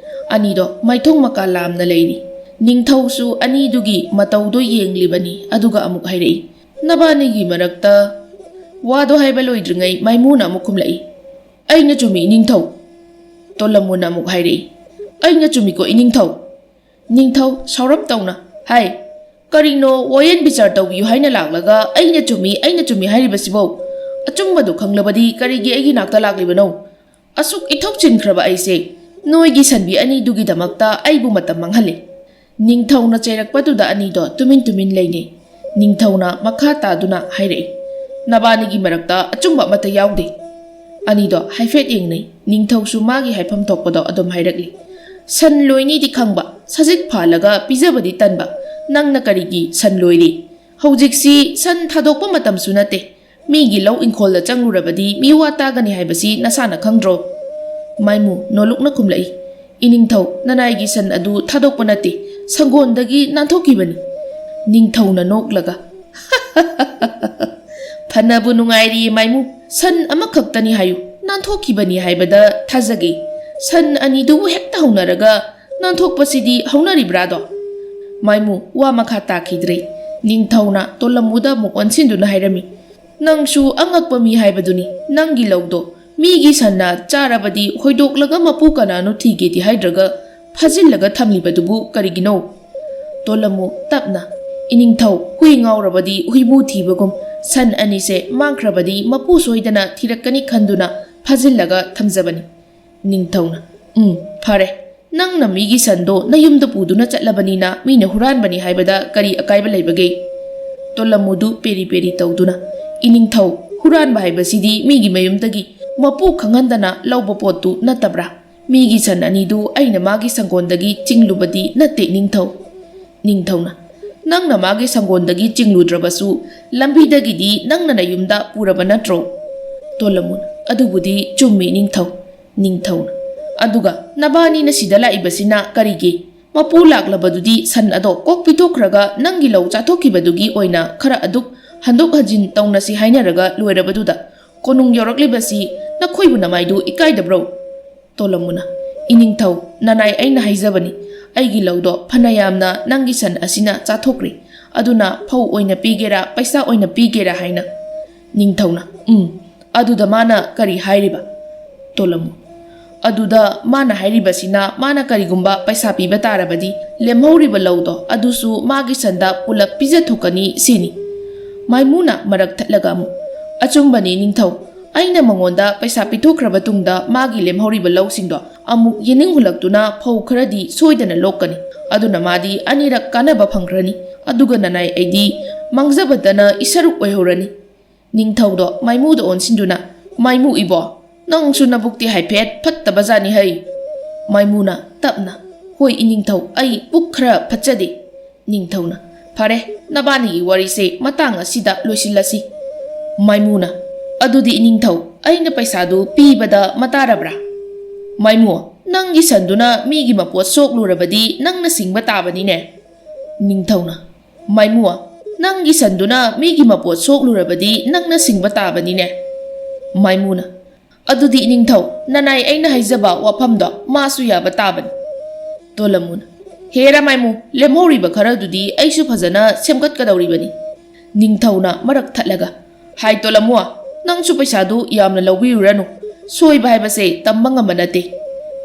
ꯑꯅꯤꯗꯣ ꯃꯥꯏꯊꯣꯡ ꯃꯀꯥ ꯂꯥꯝꯅ ꯂꯩꯔꯤ꯫ ꯅꯤꯡꯊꯧꯁꯨ ꯑꯅꯤꯗꯨꯒꯤ ꯃꯇꯧꯗꯣ ꯌꯦꯡꯂꯤꯕꯅꯤ, ꯑꯗꯨꯒ ꯑꯃꯨꯛ ꯍꯥꯏꯔꯛꯏ, "ꯅꯕꯥꯅꯤꯒꯤ ꯃꯔꯛꯇ ꯋꯥꯗꯣ ꯍꯥꯏꯕ ꯂꯣꯏꯗ꯭ꯔꯤꯉꯩ ꯃꯥꯏꯃꯨꯅ ꯑꯃꯨꯛ ꯈꯨꯝꯂꯛꯏ, "ꯑꯩꯅ ꯆꯨꯝꯃꯤ, ꯏꯅꯤꯡꯊꯧ꯫" ꯇꯣꯂꯝꯃꯨꯅ ꯑꯃꯨꯛ ꯍꯥꯏꯔꯛꯏ, "ꯑꯩꯅ ꯆꯨꯝꯃꯤꯀꯣ, ꯏꯅꯤꯡꯊꯧ꯫" ꯅꯤꯡꯊꯧ ꯁꯥꯎꯔꯞ ꯇꯧꯅ ꯍꯥꯏ, "ꯀꯔꯤꯅꯣ ꯋꯥꯌꯦꯟ ꯕꯤꯆꯥꯔ ꯇꯧꯕꯤꯌꯨ ꯍꯥꯏꯅ ꯂꯥꯛꯂꯒ ꯑꯩꯅ ꯆꯨꯝꯃꯤ, ꯑꯩꯅ ꯆꯨꯝꯃꯤ ꯍꯥꯏꯔꯤꯕꯁꯤꯕꯣ? ꯑꯆꯨꯝꯕꯗꯨ ꯈꯪꯂꯕꯗꯤ ꯀꯔꯤꯒꯤ ꯑꯩꯒꯤ ꯅꯥꯛꯇ ꯂꯥꯛꯂꯤꯕꯅꯣ? ꯑꯁꯨꯛ ꯏꯊꯧ ꯆꯤꯟꯈ꯭ꯔꯕ ꯑꯩꯁꯦ ꯅꯣꯏꯒꯤ ꯁꯟꯕꯤ ꯑꯅꯤꯗꯨꯒꯤꯗꯃꯛꯇ ꯑꯩꯕꯨ ꯃꯇꯝ ꯃꯥꯡꯍꯜꯂꯤ꯫" ꯅꯤꯡꯊꯧꯅ ꯆꯩꯔꯛꯄꯗꯨꯗ ꯑꯅꯤꯗꯣ ꯇꯨꯃꯤꯟ ꯇꯨꯃꯤꯟ ꯂꯩꯅꯩ꯫ ꯅꯤꯡꯊꯧꯅ ꯃꯈꯥ ꯇꯥꯗꯨꯅ ꯍꯥꯏꯔꯛꯏ, "ꯅꯕꯥꯅꯤꯒꯤ ꯃꯔꯛꯇ ꯑꯆꯨꯝꯕ ꯑꯃꯠꯇ ꯌꯥꯎꯗꯦ꯫" ꯑꯅꯤꯗꯣ ꯍꯥꯏꯐꯦꯠ ꯌꯦꯡꯅꯩ꯫ ꯅꯤꯡꯊꯧꯁꯨ ꯃꯥꯒꯤ ꯍꯥꯏꯐꯝ ꯊꯣꯛꯄꯗꯣ ꯑꯗꯨꯝ ꯍꯥꯏꯔꯛꯂꯤ, "ꯁꯟ ꯂꯣꯏꯅꯤꯗꯤ ꯈꯪꯕ, ꯁꯖꯤꯛ ꯐꯥꯜꯂꯒ ꯄꯤꯖꯕꯗꯤ ꯇꯟꯕ ꯅꯪꯅ ꯀꯔꯤꯒꯤ ꯁꯟ ꯂꯣꯏꯔꯤ? ꯍꯧꯖꯤꯛꯁꯤ ꯁꯟ ꯊꯥꯗꯣꯛꯄ ꯃꯇꯝꯁꯨ ꯅꯠꯇꯦ꯫ ꯃꯤꯒꯤ ꯂꯧ ꯏꯪꯈꯣꯜꯗ ꯆꯪꯂꯨꯔꯕꯗꯤ ꯃꯤꯋꯥ ꯇꯥꯒꯅꯤ ꯍꯥꯏꯕꯁꯤ ꯅꯁꯥꯅ ꯈꯪꯗ꯭ꯔꯣ?" ꯃꯥꯏꯃꯨ ꯅꯣꯂꯨꯛꯅ ꯈꯨꯝꯂꯛꯏ, "ꯏꯅꯤꯡꯊꯧ, ꯅꯅꯥꯏꯒꯤ ꯁꯟ ꯑꯗꯨ ꯊꯥꯗꯣꯛꯄ ꯅꯠꯇꯦ, ꯁꯪꯒꯣꯟꯗꯒꯤ ꯅꯥꯟꯊꯣꯛꯈꯤꯕꯅꯤ꯫" ꯅꯤꯡꯊꯧꯅ ꯅꯣꯛꯂꯒ, "ꯐꯅꯕꯨ ꯅꯨꯡꯉꯥꯏꯔꯤ ꯃꯥꯏꯃꯨ, ꯁꯟ ꯑꯃꯈꯛꯇꯅꯤ ꯍꯥꯏꯌꯨ, ꯅꯥꯟꯊꯣꯛꯈꯤꯕꯅꯤ ꯍꯥꯏꯕꯗ ꯊꯥꯖꯒꯦ꯫ ꯁꯟ ꯑꯅꯤꯗꯨꯕꯨ ꯍꯦꯛꯇ ꯍꯧꯅꯔꯒ ꯅꯥꯟꯊꯣꯛꯄꯁꯤꯗꯤ ꯍꯧꯅꯔꯤꯕ꯭ꯔꯥꯗꯣ?" ꯃꯥꯏꯃꯨ ꯋꯥ ꯃꯈꯥ ꯇꯥꯈꯤꯗ꯭ꯔꯦ꯫ ꯅꯤꯡꯊꯧꯅ ꯇꯣꯂꯝꯃꯨꯗ ꯑꯃꯨꯛ ꯑꯣꯟꯁꯤꯟꯗꯨꯅ ꯍꯥꯏꯔꯝꯃꯤ, "ꯅꯪꯁꯨ ꯑꯉꯛꯄ ꯃꯤ ꯍꯥꯏꯕꯗꯨꯅꯤ꯫ ꯅꯪꯒꯤ ꯂꯧꯗꯣ ꯃꯤꯒꯤ ꯁꯟꯅ ꯆꯥꯔꯕꯗꯤ ꯍꯣꯏꯗꯣꯛꯂꯒ ꯃꯄꯨ ꯀꯅꯥꯅꯣ ꯊꯤꯒꯦꯗꯤ ꯍꯥꯏꯗ꯭ꯔꯒ ꯐꯥꯖꯤꯜꯂꯒ ꯊꯝꯂꯤꯕꯗꯨꯕꯨ ꯀꯔꯤꯒꯤꯅꯣ?" ꯇꯣꯂꯝꯃꯨ ꯇꯞꯅ, "ꯏꯅꯤꯡꯊꯧ, ꯍꯨꯏ ꯉꯥꯎꯔꯕꯗꯤ ꯍꯨꯏꯕꯨ ꯊꯤꯕꯒꯨꯝ ꯁꯟ ꯑꯅꯤꯁꯦ ꯃꯥꯡꯈ꯭ꯔꯕꯗꯤ ꯃꯄꯨ ꯁꯣꯏꯗꯅ ꯊꯤꯔꯛꯀꯅꯤ ꯈꯟꯗꯨꯅ ꯐꯥꯖꯤꯜꯂꯒ ꯊꯝꯖꯕꯅꯤ꯫" ꯅꯤꯡꯊꯧꯅ, "ꯎꯝ, ꯐꯔꯦ꯫ ꯅꯪꯅ ꯃꯤꯒꯤ ꯁꯟꯗꯣ ꯅꯌꯨꯝꯗ ꯄꯨꯗꯨꯅ ꯆꯠꯂꯕꯅꯤꯅ ꯃꯤꯅ ꯍꯨꯔꯥꯟꯕꯅꯤ ꯍꯥꯏꯕꯗ ꯀꯔꯤ ꯑꯀꯥꯏꯕ ꯂꯩꯕꯒꯦ?" ꯇꯣꯂꯝꯃꯨꯗꯨ ꯄꯦꯔꯤ ꯄꯦꯔꯤ ꯇꯧꯗꯨꯅ, "ꯏꯅꯤꯡꯊꯧ, ꯍꯨꯔꯥꯟꯕ ꯍꯥꯏꯕꯁꯤꯗꯤ ꯃꯤꯒꯤ ꯃꯌꯨꯝꯗꯒꯤ ꯃꯄꯨ ꯈꯪꯍꯟꯗꯅ ꯂꯧꯕ ꯄꯣꯠꯇꯨ ꯅꯠꯇꯕ꯭ꯔꯥ?" "ꯃꯤꯒꯤ ꯁꯟ ꯑꯅꯤꯗꯨ ꯑꯩꯅ ꯃꯥꯒꯤ ꯁꯪꯒꯣꯟꯗꯒꯤ ꯆꯤꯡꯂꯨꯕꯗꯤ ꯅꯠꯇꯦ, ꯅꯤꯡꯊꯧ꯫" ꯅꯤꯡꯊꯧꯅ, "ꯅꯪꯅ ꯃꯥꯒꯤ ꯁꯪꯒꯣꯟꯗꯒꯤ ꯆꯤꯡꯂꯨꯗ꯭ꯔꯕꯁꯨ, ꯂꯝꯕꯤꯗꯒꯤꯗꯤ ꯅꯪꯅ ꯅꯌꯨꯝꯗ ꯄꯨꯔꯕ ꯅꯠꯇ꯭ꯔꯣ?" ꯇꯣꯂꯃꯨꯅ, "ꯑꯗꯨꯕꯨꯗꯤ ꯆꯨꯝꯃꯤ, ꯅꯤꯡꯊꯧ꯫" ꯅꯤꯡꯊꯧꯅ, "ꯑꯗꯨꯒ ꯅꯕꯥꯅꯤꯅ ꯁꯤꯗ ꯂꯥꯛꯏꯕꯁꯤꯅ ꯀꯔꯤꯒꯤ? ꯃꯄꯨ ꯂꯥꯛꯂꯕꯗꯨꯗꯤ ꯁꯟ ꯑꯗꯣ ꯀꯣꯛ ꯄꯤꯊꯣꯛꯈ꯭ꯔꯒ ꯅꯪꯒꯤ ꯂꯧ ꯆꯥꯊꯣꯛꯈꯤꯕꯗꯨꯒꯤ ꯑꯣꯏꯅ ꯈꯔ ꯑꯗꯨꯛ ꯍꯟꯗꯣꯛ ꯍꯟꯖꯤꯟ ꯇꯧꯅꯁꯤ ꯍꯥꯏꯅꯔꯒ ꯂꯣꯏꯔꯕꯗꯨꯗ ꯀꯣꯅꯨꯡ ꯌꯧꯔꯛꯂꯤꯕꯁꯤ ꯅꯈꯣꯏꯕꯨ ꯅꯃꯥꯏꯗꯨ ꯏꯀꯥꯏꯗꯕ꯭ꯔꯣ?" ꯇꯣꯂꯃꯨꯅ, "ꯏꯅꯤꯡꯊꯧ, ꯅꯅꯥꯏ ꯑꯩꯅ ꯍꯥꯏꯖꯕꯅꯤ, ꯑꯩꯒꯤ ꯂꯧꯗꯣ ꯐꯅ ꯌꯥꯝꯅ ꯅꯪꯒꯤ ꯁꯟ ꯑꯁꯤꯅ ꯆꯥꯊꯣꯛꯈ꯭ꯔꯦ, ꯑꯗꯨꯅ ꯐꯧ ꯑꯣꯏꯅ ꯄꯤꯒꯦꯔꯥ, ꯄꯩꯁꯥ ꯑꯣꯏꯅ ꯄꯤꯒꯦꯔꯥ ꯍꯥꯏꯅ꯫" ꯅꯤꯡꯊꯧꯅ, "ꯎꯝ, ꯑꯗꯨꯗ ꯃꯥꯅ ꯀꯔꯤ ꯍꯥꯏꯔꯤꯕ?" ꯇꯣꯂꯃꯨ, "ꯑꯗꯨꯗ ꯃꯥꯅ ꯍꯥꯏꯔꯤꯕꯁꯤꯅ, ꯃꯥꯅ ꯀꯔꯤꯒꯨꯝꯕ ꯄꯩꯁꯥ ꯄꯤꯕ ꯇꯥꯔꯕꯗꯤ, ꯂꯦꯝꯍꯧꯔꯤꯕ ꯂꯧꯗꯣ ꯑꯗꯨꯁꯨ ꯃꯥꯒꯤ ꯁꯟꯗ ꯄꯨꯂꯞ ꯄꯤꯖꯊꯣꯛꯀꯅꯤ ꯁꯤꯅꯤ꯫" ꯃꯥꯏꯃꯨꯅ ꯃꯔꯛ ꯊꯠꯂꯒ ꯑꯃꯨꯛ, "ꯑꯆꯨꯝꯕꯅꯤ ꯅꯤꯡꯊꯧ, ꯑꯩꯅ ꯃꯉꯣꯟꯗ ꯄꯩꯁꯥ ꯄꯤꯊꯣꯛꯈ꯭ꯔꯕ ꯇꯨꯡꯗ ꯃꯥꯒꯤ ꯂꯦꯝꯍꯧꯔꯤꯕ ꯂꯧꯁꯤꯡꯗꯣ ꯑꯃꯨꯛ ꯌꯦꯅꯤꯡꯍꯨꯜꯂꯛꯇꯨꯅ ꯐꯧ ꯈꯔꯗꯤ ꯁꯣꯏꯗꯅ ꯂꯣꯛꯀꯅꯤ꯫ ꯑꯗꯨꯅ ꯃꯥꯗꯤ ꯑꯅꯤꯔꯛ ꯀꯥꯟꯅꯕ ꯐꯪꯈ꯭ꯔꯅꯤ꯫ ꯑꯗꯨꯒ ꯅꯅꯥꯏ ꯑꯩꯗꯤ ꯃꯥꯡꯖꯕꯗꯅ ꯏꯁꯔꯨꯛ ꯑꯣꯏꯍꯧꯔꯅꯤ꯫" ꯅꯤꯡꯊꯧꯗꯣ ꯃꯥꯏꯃꯨꯗ ꯑꯣꯟꯁꯤꯟꯗꯨꯅ, "ꯃꯥꯏꯃꯨ ꯏꯕꯣ, ꯅꯪꯁꯨ ꯅꯕꯨꯛꯇꯤ ꯍꯥꯏꯐꯦꯠ ꯐꯠꯇꯕꯖꯥꯠꯅꯤ ꯍꯩ꯫" ꯃꯥꯏꯃꯨꯅ ꯇꯞꯅ, "ꯍꯣꯏ ꯏꯅꯤꯡꯊꯧ, ꯑꯩ ꯄꯨꯛ ꯈꯔ ꯐꯠꯆꯗꯦ꯫" ꯅꯤꯡꯊꯧꯅ, "ꯐꯔꯦ, ꯅꯕꯥꯅꯤꯒꯤ ꯋꯥꯔꯤꯁꯦ ꯃꯇꯥꯡ ꯑꯁꯤꯗ ꯂꯣꯏꯁꯤꯜꯂꯁꯤ꯫" ꯃꯥꯏꯃꯨꯅ, "ꯑꯗꯨꯗꯤ ꯏꯅꯤꯡꯊꯧ, ꯑꯩꯅ ꯄꯩꯁꯥꯗꯨ ꯄꯤꯕꯗ ꯃꯇꯥꯔꯕ꯭ꯔꯥ?" ꯃꯥꯏꯃꯨ, "ꯅꯪꯒꯤ ꯁꯟꯗꯨꯅ ꯃꯤꯒꯤ ꯃꯄꯣꯠ ꯁꯣꯛꯂꯨꯔꯕꯗꯤ ꯅꯪꯅ ꯁꯤꯡꯕ ꯇꯥꯕꯅꯤꯅꯦ꯫" ꯅꯤꯡꯊꯧꯅ, "ꯃꯥꯏꯃꯨ, ꯅꯪꯒꯤ ꯁꯟꯗꯨꯅ ꯃꯤꯒꯤ ꯃꯄꯣꯠ ꯁꯣꯛꯂꯨꯔꯕꯗꯤ ꯅꯪꯅ ꯁꯤꯡꯕ ꯇꯥꯕꯅꯤꯅꯦ꯫" ꯃꯥꯏꯃꯨꯅ, "ꯑꯗꯨꯗꯤ ꯏꯅꯤꯡꯊꯧ, ꯅꯅꯥꯏ ꯑꯩꯅ ꯍꯥꯏꯖꯕ ꯋꯥꯐꯝꯗꯣ ꯃꯥꯁꯨ ꯌꯥꯕ ꯇꯥꯕꯅꯤ꯫" ꯇꯣꯂꯃꯨꯅ, "ꯍꯦꯔꯥ ꯃꯥꯏꯃꯨ, ꯂꯦꯝꯍꯧꯔꯤꯕ ꯈꯔꯗꯨꯗꯤ ꯑꯩꯁꯨ ꯐꯖꯅ ꯁꯦꯝꯒꯠꯀꯗꯧꯔꯤꯕꯅꯤ꯫" ꯅꯤꯡꯊꯧꯅ ꯃꯔꯛ ꯊꯠꯂꯒ, "ꯍꯥꯏ ꯇꯣꯂꯃꯨ, ꯅꯪꯁꯨ ꯄꯩꯁꯥꯗꯨ ꯌꯥꯝꯅ ꯂꯧꯕꯤꯔꯨꯔꯅꯨ꯫ ꯁꯣꯏꯕ ꯍꯥꯏꯕꯁꯦ ꯇꯝꯕ ꯉꯝꯕ ꯅꯠꯇꯦ꯫"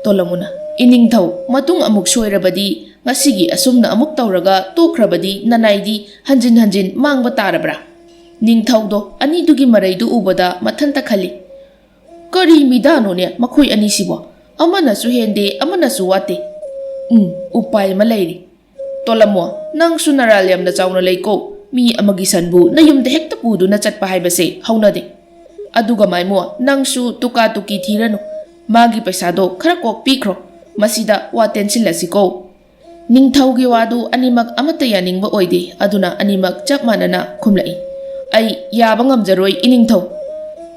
ꯇꯣꯂꯃꯨꯅ, "ꯏꯅꯤꯡꯊꯧ, ꯃꯇꯨꯡ ꯑꯃꯨꯛ ꯁꯣꯏꯔꯕꯗꯤ, ꯉꯁꯤꯒꯤ ꯑꯁꯨꯝꯅ ꯑꯃꯨꯛ ꯇꯧꯔꯒ ꯇꯣꯛꯈ꯭ꯔꯕꯗꯤ ꯅꯅꯥꯏꯗꯤ ꯍꯟꯖꯤꯟ ꯍꯟꯖꯤꯟ ꯃꯥꯡꯕ ꯇꯥꯔꯕ꯭ꯔꯥ?" ꯅꯤꯡꯊꯧꯗꯣ ꯑꯅꯤꯗꯨꯒꯤ ꯃꯔꯩꯗꯨ ꯎꯕꯗ ꯃꯊꯟꯇ ꯈꯜꯂꯤ, "ꯀꯔꯤ ꯃꯤꯗꯥꯅꯣꯅꯦ ꯃꯈꯣꯏ ꯑꯅꯤꯁꯤꯕꯣ? ꯑꯃꯅꯁꯨ ꯍꯦꯟꯗꯦ, ꯑꯃꯅꯁꯨ ꯋꯥꯠꯇꯦ꯫ ꯎꯝ, ꯎꯄꯥꯏ ꯑꯃ ꯂꯩꯔꯦ꯫ ꯇꯣꯂꯃꯣ, ꯅꯪꯁꯨ ꯅꯔꯥꯜ ꯌꯥꯝꯅ ꯆꯥꯎꯅ ꯂꯩꯀꯣ꯫ ꯃꯤ ꯑꯃꯒꯤ ꯁꯟꯕꯨ ꯅꯌꯨꯝꯗ ꯍꯦꯛꯇ ꯄꯨꯗꯨꯅ ꯆꯠꯄ ꯍꯥꯏꯕꯁꯦ ꯍꯧꯅꯗꯦ꯫ ꯑꯗꯨꯒ ꯃꯥꯏꯃꯣ, ꯅꯪꯁꯨ ꯇꯨꯀꯥ ꯇꯨꯀꯤ ꯊꯤꯔꯅꯨ꯫ ꯃꯥꯒꯤ ꯄꯩꯁꯥꯗꯣ ꯈꯔ ꯀꯣꯛ ꯄꯤꯈ꯭ꯔꯣ꯫ ꯃꯁꯤꯗ ꯋꯥ ꯇꯦꯟꯁꯤꯜꯂꯁꯤꯀꯣ꯫ ꯅꯤꯡꯊꯧꯒꯤ ꯋꯥꯗꯨ ꯑꯅꯤꯃꯛ ꯑꯃꯠꯇ ꯌꯥꯅꯤꯡꯕ ꯑꯣꯏꯗꯦ, ꯑꯗꯨꯅ ꯑꯅꯤꯃꯛ ꯆꯞ ꯃꯥꯟꯅꯅ ꯈꯨꯝꯂꯛꯏ꯫ "ꯑꯩ ꯌꯥꯕ ꯉꯝꯖꯔꯣꯏ, ꯏꯅꯤꯡꯊꯧ!"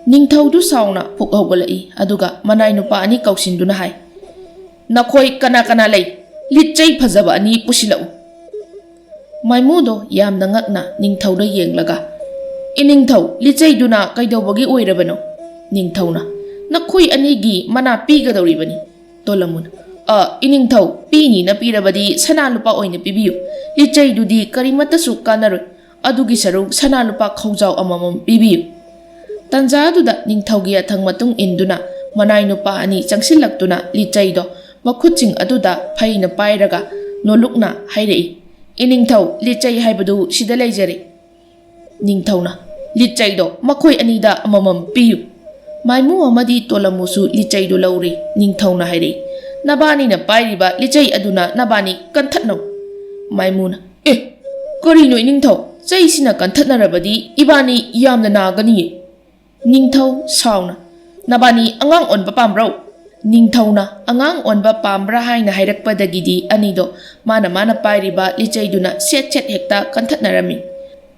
ꯅꯤꯡꯊꯧꯗꯨ ꯁꯥꯎꯅ ꯐꯨꯛ ꯍꯧꯒꯠꯂꯛꯏ, ꯑꯗꯨꯒ ꯃꯅꯥꯏ ꯅꯨꯄꯥ ꯑꯅꯤ ꯀꯧꯁꯤꯟꯗꯨꯅ ꯍꯥꯏ, "ꯅꯈꯣꯏ ꯀꯅꯥ ꯀꯅꯥ ꯂꯩ? ꯂꯤꯠꯆꯩ ꯐꯖꯕ ꯑꯅꯤ ꯄꯨꯁꯤꯜꯂꯛꯎ!" ꯃꯥꯏꯃꯨꯗꯣ ꯌꯥꯝꯅ ꯉꯛꯅ ꯅꯤꯡꯊꯧꯗ ꯌꯦꯡꯂꯒ, "ꯏꯅꯤꯡꯊꯧ, ꯂꯤꯠꯆꯩꯗꯨꯅ ꯀꯩꯗꯧꯕꯒꯤ ꯑꯣꯏꯔꯕꯅꯣ?" ꯅꯤꯡꯊꯧꯅ, "ꯅꯈꯣꯏ ꯑꯅꯤꯒꯤ ꯃꯅꯥ ꯄꯤꯒꯗꯧꯔꯤꯕꯅꯤ꯫" ꯇꯣꯂꯃꯨꯅ, "ꯑ, ꯏꯅꯤꯡꯊꯧ, ꯄꯤꯅꯤꯅ ꯄꯤꯔꯕꯗꯤ ꯁꯅꯥ ꯂꯨꯄꯥ ꯑꯣꯏꯅ ꯄꯤꯕꯤꯌꯨ꯫ ꯂꯤꯠꯆꯩꯗꯨꯗꯤ ꯀꯔꯤꯃꯠꯇꯁꯨ ꯀꯥꯟꯅꯔꯣꯏ꯫ ꯑꯗꯨꯒꯤ ꯁꯔꯨꯛ ꯁꯅꯥ ꯂꯨꯄꯥ ꯈꯧꯖꯥꯎ ꯑꯃꯃꯝ ꯄꯤꯕꯤꯌꯨ꯫" ꯇꯟꯖꯥꯗꯨꯗ ꯅꯤꯡꯊꯧꯒꯤ ꯌꯥꯊꯪ ꯃꯇꯨꯡ ꯏꯟꯗꯨꯅ ꯃꯅꯥꯏ ꯅꯨꯄꯥ ꯑꯅꯤ ꯆꯪꯁꯤꯜꯂꯛꯇꯨꯅ ꯂꯤꯠꯆꯩꯗꯣ ꯃꯈꯨꯠꯁꯤꯡ ꯑꯗꯨꯗ ꯐꯩꯅ ꯄꯥꯏꯔꯒ ꯅꯣꯂꯨꯛꯅ ꯍꯥꯏꯔꯛꯏ, "ꯏꯅꯤꯡꯊꯧ, ꯂꯤꯠꯆꯩ ꯍꯥꯏꯕꯗꯨ ꯁꯤꯗ ꯂꯩꯖꯔꯦ꯫" ꯅꯤꯡꯊꯧꯅ, "ꯂꯤꯠꯆꯩꯗꯣ ꯃꯈꯣꯏ ꯑꯅꯤꯗ ꯑꯃꯃꯝ ꯄꯤꯌꯨ꯫" ꯃꯥꯏꯃꯨ ꯑꯃꯗꯤ ꯇꯣꯂꯃꯨꯁꯨ ꯂꯤꯠꯆꯩꯗꯨ ꯂꯧꯔꯦ꯫ ꯅꯤꯡꯊꯧꯅ ꯍꯥꯏꯔꯛꯏ, "ꯅꯕꯥꯅꯤꯅ ꯄꯥꯏꯔꯤꯕ ꯂꯤꯠꯆꯩ ꯑꯗꯨꯅ ꯅꯕꯥꯅꯤ ꯀꯟꯊꯠꯅꯧ꯫" ꯃꯥꯏꯃꯨꯅ, "ꯑꯦ, ꯀꯔꯤꯅꯣ ꯏꯅꯤꯡꯊꯧ? ꯆꯩꯁꯤꯅ ꯀꯟꯊꯠꯅꯔꯕꯗꯤ ꯏꯕꯥꯅꯤ ꯌꯥꯝꯅ ꯅꯥꯒꯅꯤꯌꯦ꯫" ꯅꯤꯡꯊꯧ ꯁꯥꯎꯅ, "ꯅꯕꯥꯅꯤ ꯑꯉꯥꯡ ꯑꯣꯟꯕ ꯄꯥꯝꯕ꯭ꯔꯣ?" ꯅꯤꯡꯊꯧꯅ ꯑꯉꯥꯡ ꯑꯣꯟꯕ ꯄꯥꯝꯕ꯭ꯔꯥ ꯍꯥꯏꯅ ꯍꯥꯏꯔꯛꯄꯗꯒꯤꯗꯤ ꯑꯅꯤꯗꯣ ꯃꯥꯅ ꯃꯥꯅ ꯄꯥꯏꯔꯤꯕ ꯂꯤꯆꯩꯗꯨꯅ ꯁꯦꯠ ꯁꯦꯠ ꯍꯦꯛꯇ ꯀꯟꯊꯠꯅꯔꯝꯃꯤ꯫